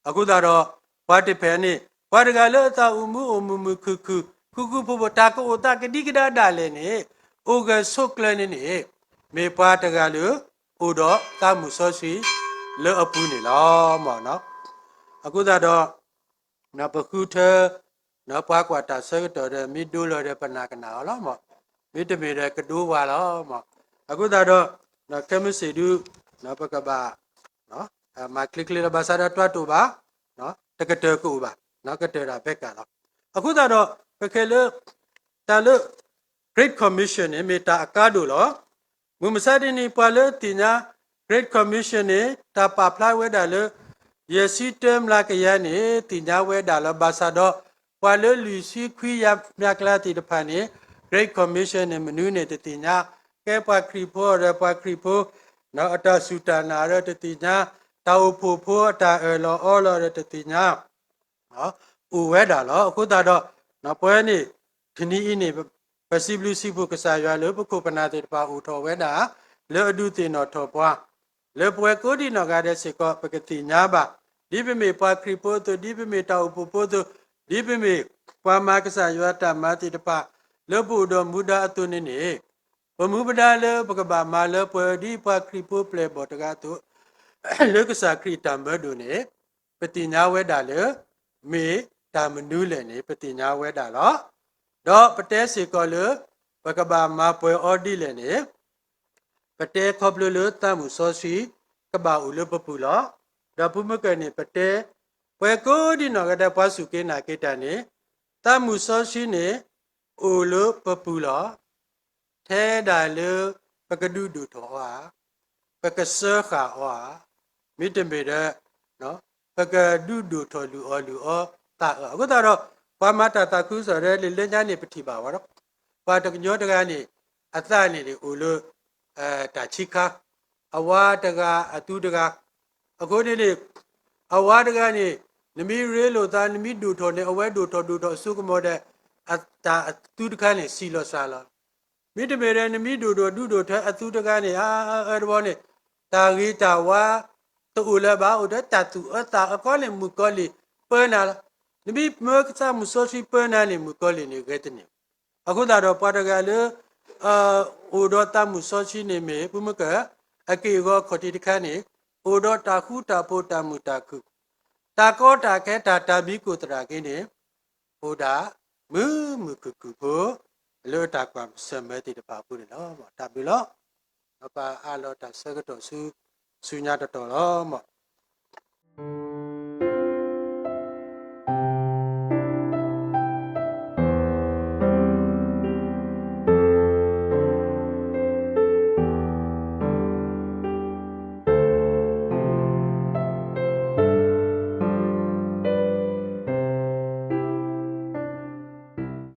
အဃိသတးဒီး ပှၤတဖၣ်န့ၣ် ပှၤတဂၤလၢအသးအိၣ်မူအိၣ်မုာ်မုာ်ခုၣ်ခုၣ် ဃူဃူဖိးဖိး တၢ်ကအိၣ်သးကဒံကဒါဒၣ်လဲာ်န့ၣ် အိၣ်ဂၢၢ်ဆိးကျၢၤန့ၣ်န့ၣ် မ့ၢ်ပှၤတဂၤလၢ အိၣ်ဒီးသးမုၢ်စီဆှံလၢအပူၤန့ၣ်လီၤ. အဃိသတးဒီး ပဃုထၢ ပှၤကွၢ်တၢ်ဆၢကတီၢ်ဒီး မ့ၢ်ဒိလီၤဒီးပနာ်ကနၣ်အီၤလီၤ. မ့တမ့ၢ်ဒီးကဒိဝါလီၤ. အဃိသတးဒီး ခဲမုၢ်ဆ့ၣ်ဒု ပကဘၣ် မၤချ့ချ့လီၤ. ဘၣ်ဆၣ်ဒီးတၢ်တအိၣ်ဘၣ် တကတၢၢ်ကအိၣ်ဘၣ် ကတၢၢ်တၢ်ဘဲကၣ်လီၤ. အဃိသတးဒီး ပခဲလၢ တၢ်လၢ Great Commission န့ၣ် မ့ၢ်တၢ်အကါဒိၣ်လီၤ. မုၢ်မဆါတနံၤ ပှၤလၢသ့ၣ်ညါ Great Commission န့ၣ် တၢ်ပာ်ဖျါဝဲဒၣ်လၢ ယဲၢ်ဆံတၢမျးကယၤန့ၣ် သ့ၣ်ညါဝဲဒၣ်လီၤ. ဘၣ်ဆၣ်ဒီး ပှၤလၢလွံၢ်ဆံခွံမျးကယၤသ့ၣ်တဖၣ်န့ၣ် Great Commission န့ၣ် မနုၤန့ၣ်တသ့ၣ်ညါ, ကဲပှၤခရံာ်ဖိဒီးပှၤခရံာ်ဖိ အတၢ်စူၢ်တၢ်နာ်ဒီးတသ့ၣ်ညါ, တၢ်အိၣ်ဖှိၣ်ဖိအတၢ်အၢၣ်လီၤအီလီၤဒီးတသ့ၣ်ညါ အိၣ်ဝဲဒၣ်လီၤ. အဃိသတးဒီး ပဝဲန့ၣ် တနံၤအံၤန့ၣ် ပစံးဘျုးစံးဖှိၣ်ကစၢ်ယွၤလၢပခိၣ်ပနၢ်သ့ၣ်တဖၣ်အိၣ်ထီၣ်ဝဲဒၣ် လၢအဒုးသ့ၣ်နီၣ်ထီၣ်ပှၤ လၢပဝဲကိးဒံနီၢ်ဂၤဒဲးစ့ၢ်ကီး ပကသ့ၣ်ညါဘၣ် ဒ်ပမ့ၢ်ပှၤခရံာ်ဖိအသိး, ဒ်ပမ့ၢ်တၢ်အိၣ်ဖှိၣ်ဖိအသိး, ဒ်ပမ့ၢ်ပှၤမၤကစၢ်ယွၤတၢ်မၤသ့ၣ်တဖၣ် လၢပအိၣ်ဒီးမူဒါအသိးန့ၣ်န့ၣ် ပမူပဒါလၢပကဘၣ်မၤလၢပှဲၤဒ်ပှၤခရံာ်ဖိပျဲၢ်ဘီၣ်တဂၤအသိး လၢကစၢ်ခရံာ်တၢ်မၢဒိၣ်န့ၣ် ပသ့ၣ်ညါဝဲဒၣ်လၢ မ့ၢ်တၢ်မနုၤလဲၣ်န့ၣ် ပသ့ၣ်ညါဝဲဒၣ်လီၤ. ဒီးပတဲစ့ၢ်ကီးလၢ ပကဘၣ်မၤပှဲၤအီၤဒ်လဲၣ်န့ၣ် ပတဲခီဖျိလၢသးမုၢ်စီဆှံ ကဘၣ်အိၣ်လၢပပူၤလီၤ. ဒီးဖုမုၢ်ကၢၢ်န့ၣ် ပတဲ ပှၤကိးဒံနီၢ်ဂၤဒဲး ပှၤစူၢ်က့ၤနာ်က့ၤတၢ်န့ၣ် သးမုၢ်စီဆှံန့ၣ် အိၣ်လၢပပူၤလီၤ. ထဲဒၣ်လၢ ပကဒုးဒိၣ်ထီၣ်အီၤဧါ, ပကစၢဃာ်အီၤဧါ, မ့တမ့ၢ်ဒီး ပကဒုးဒိၣ်ထီၣ်လုၢ်အီၣ်လုၢ်အီသးအၢဧါ. အဃိသတးဒီး ပှၤမၤတၢ်သးခုကစီၣ်ဒီး လၢညါန့ၣ်ပထံၣ်ဘၣ်ဝဲဒီး ပှၤတကညီတဂၤန့ၣ် အသးန့ၣ်န့ၣ်အိၣ်လၢ တၢ်ဆံခါ, အဝါတဂၤအသူတဂၤ, အဃိန့ၣ်န့ၣ် အဝါတဂၤန့ၣ် နမ့ၢ်ရ့လိာ်သး နမ့ၢ်ဒိၣ်ထီၣ်န့ၣ် အဝဲဒိၣ်ထီၣ်ဒိၣ်ထီၣ်အစိကမီၤဒီး တၢ်အသူတခါန့ၣ် စံၣ်လီၤစှၤလီၤ. မ့တမ့ၢ်ဒီး နမ့ၢ်ဒိၣ်ဒိၣ်ဒုးဒိၣ်ထီၣ်အသူတဂၤန့ၣ် အအၢတဘီန့ၣ် တၢ်ဂ့ၤတၢ်ဝါ တအိၣ်လၢၤဘၣ်, အိၣ်ဒီးတၢ်သူၣ်အၢသးအၢကီးန့ၣ် မုၣ်ကီၤလံၢ်ပၢနၤလီၤ. နမ့ၢ်မၢသးမုၢ်စီဆှံပၢနၤန့ၣ် မုၣ်ကီၤလံၢ်န့ၣ်ဂဲၤတန့ၢ်. အဃိသတးဒီးပှၤတဂၤလၢ အိၣ်ဒီးသးမုၢ်စီဆှံန့ၣ်မ့ၢ် ဖုမုၢ်ကၢၢ် အက့ၢ်အဂီၤခီၣ်ထံးတခါန့ၣ် အိၣ်ဒီးတၢ်ဃူတၢ်ဖိးတၢ်မုာ်တၢ်ခုၣ်, တၢ်ကီတၢ်ခဲတၢ်တၢ်မံၤကိၢ်သရၣ်က့န့ၣ် အိၣ်ဒၣ်မုာ်မုာ်ခုၣ်ခုၣ်ဖိ လၢတၢ်ကွၢ်ဆၢၣ်မဲာ်သ့ၣ်တဖၣ်အပူၤန့ၣ်လီၤ. တၢ်ဘျုးလီၤ. ပအးလီၤတၢ်ဆၢကတီၢ်ဆူ ဆူညါတတီၤလီၤ.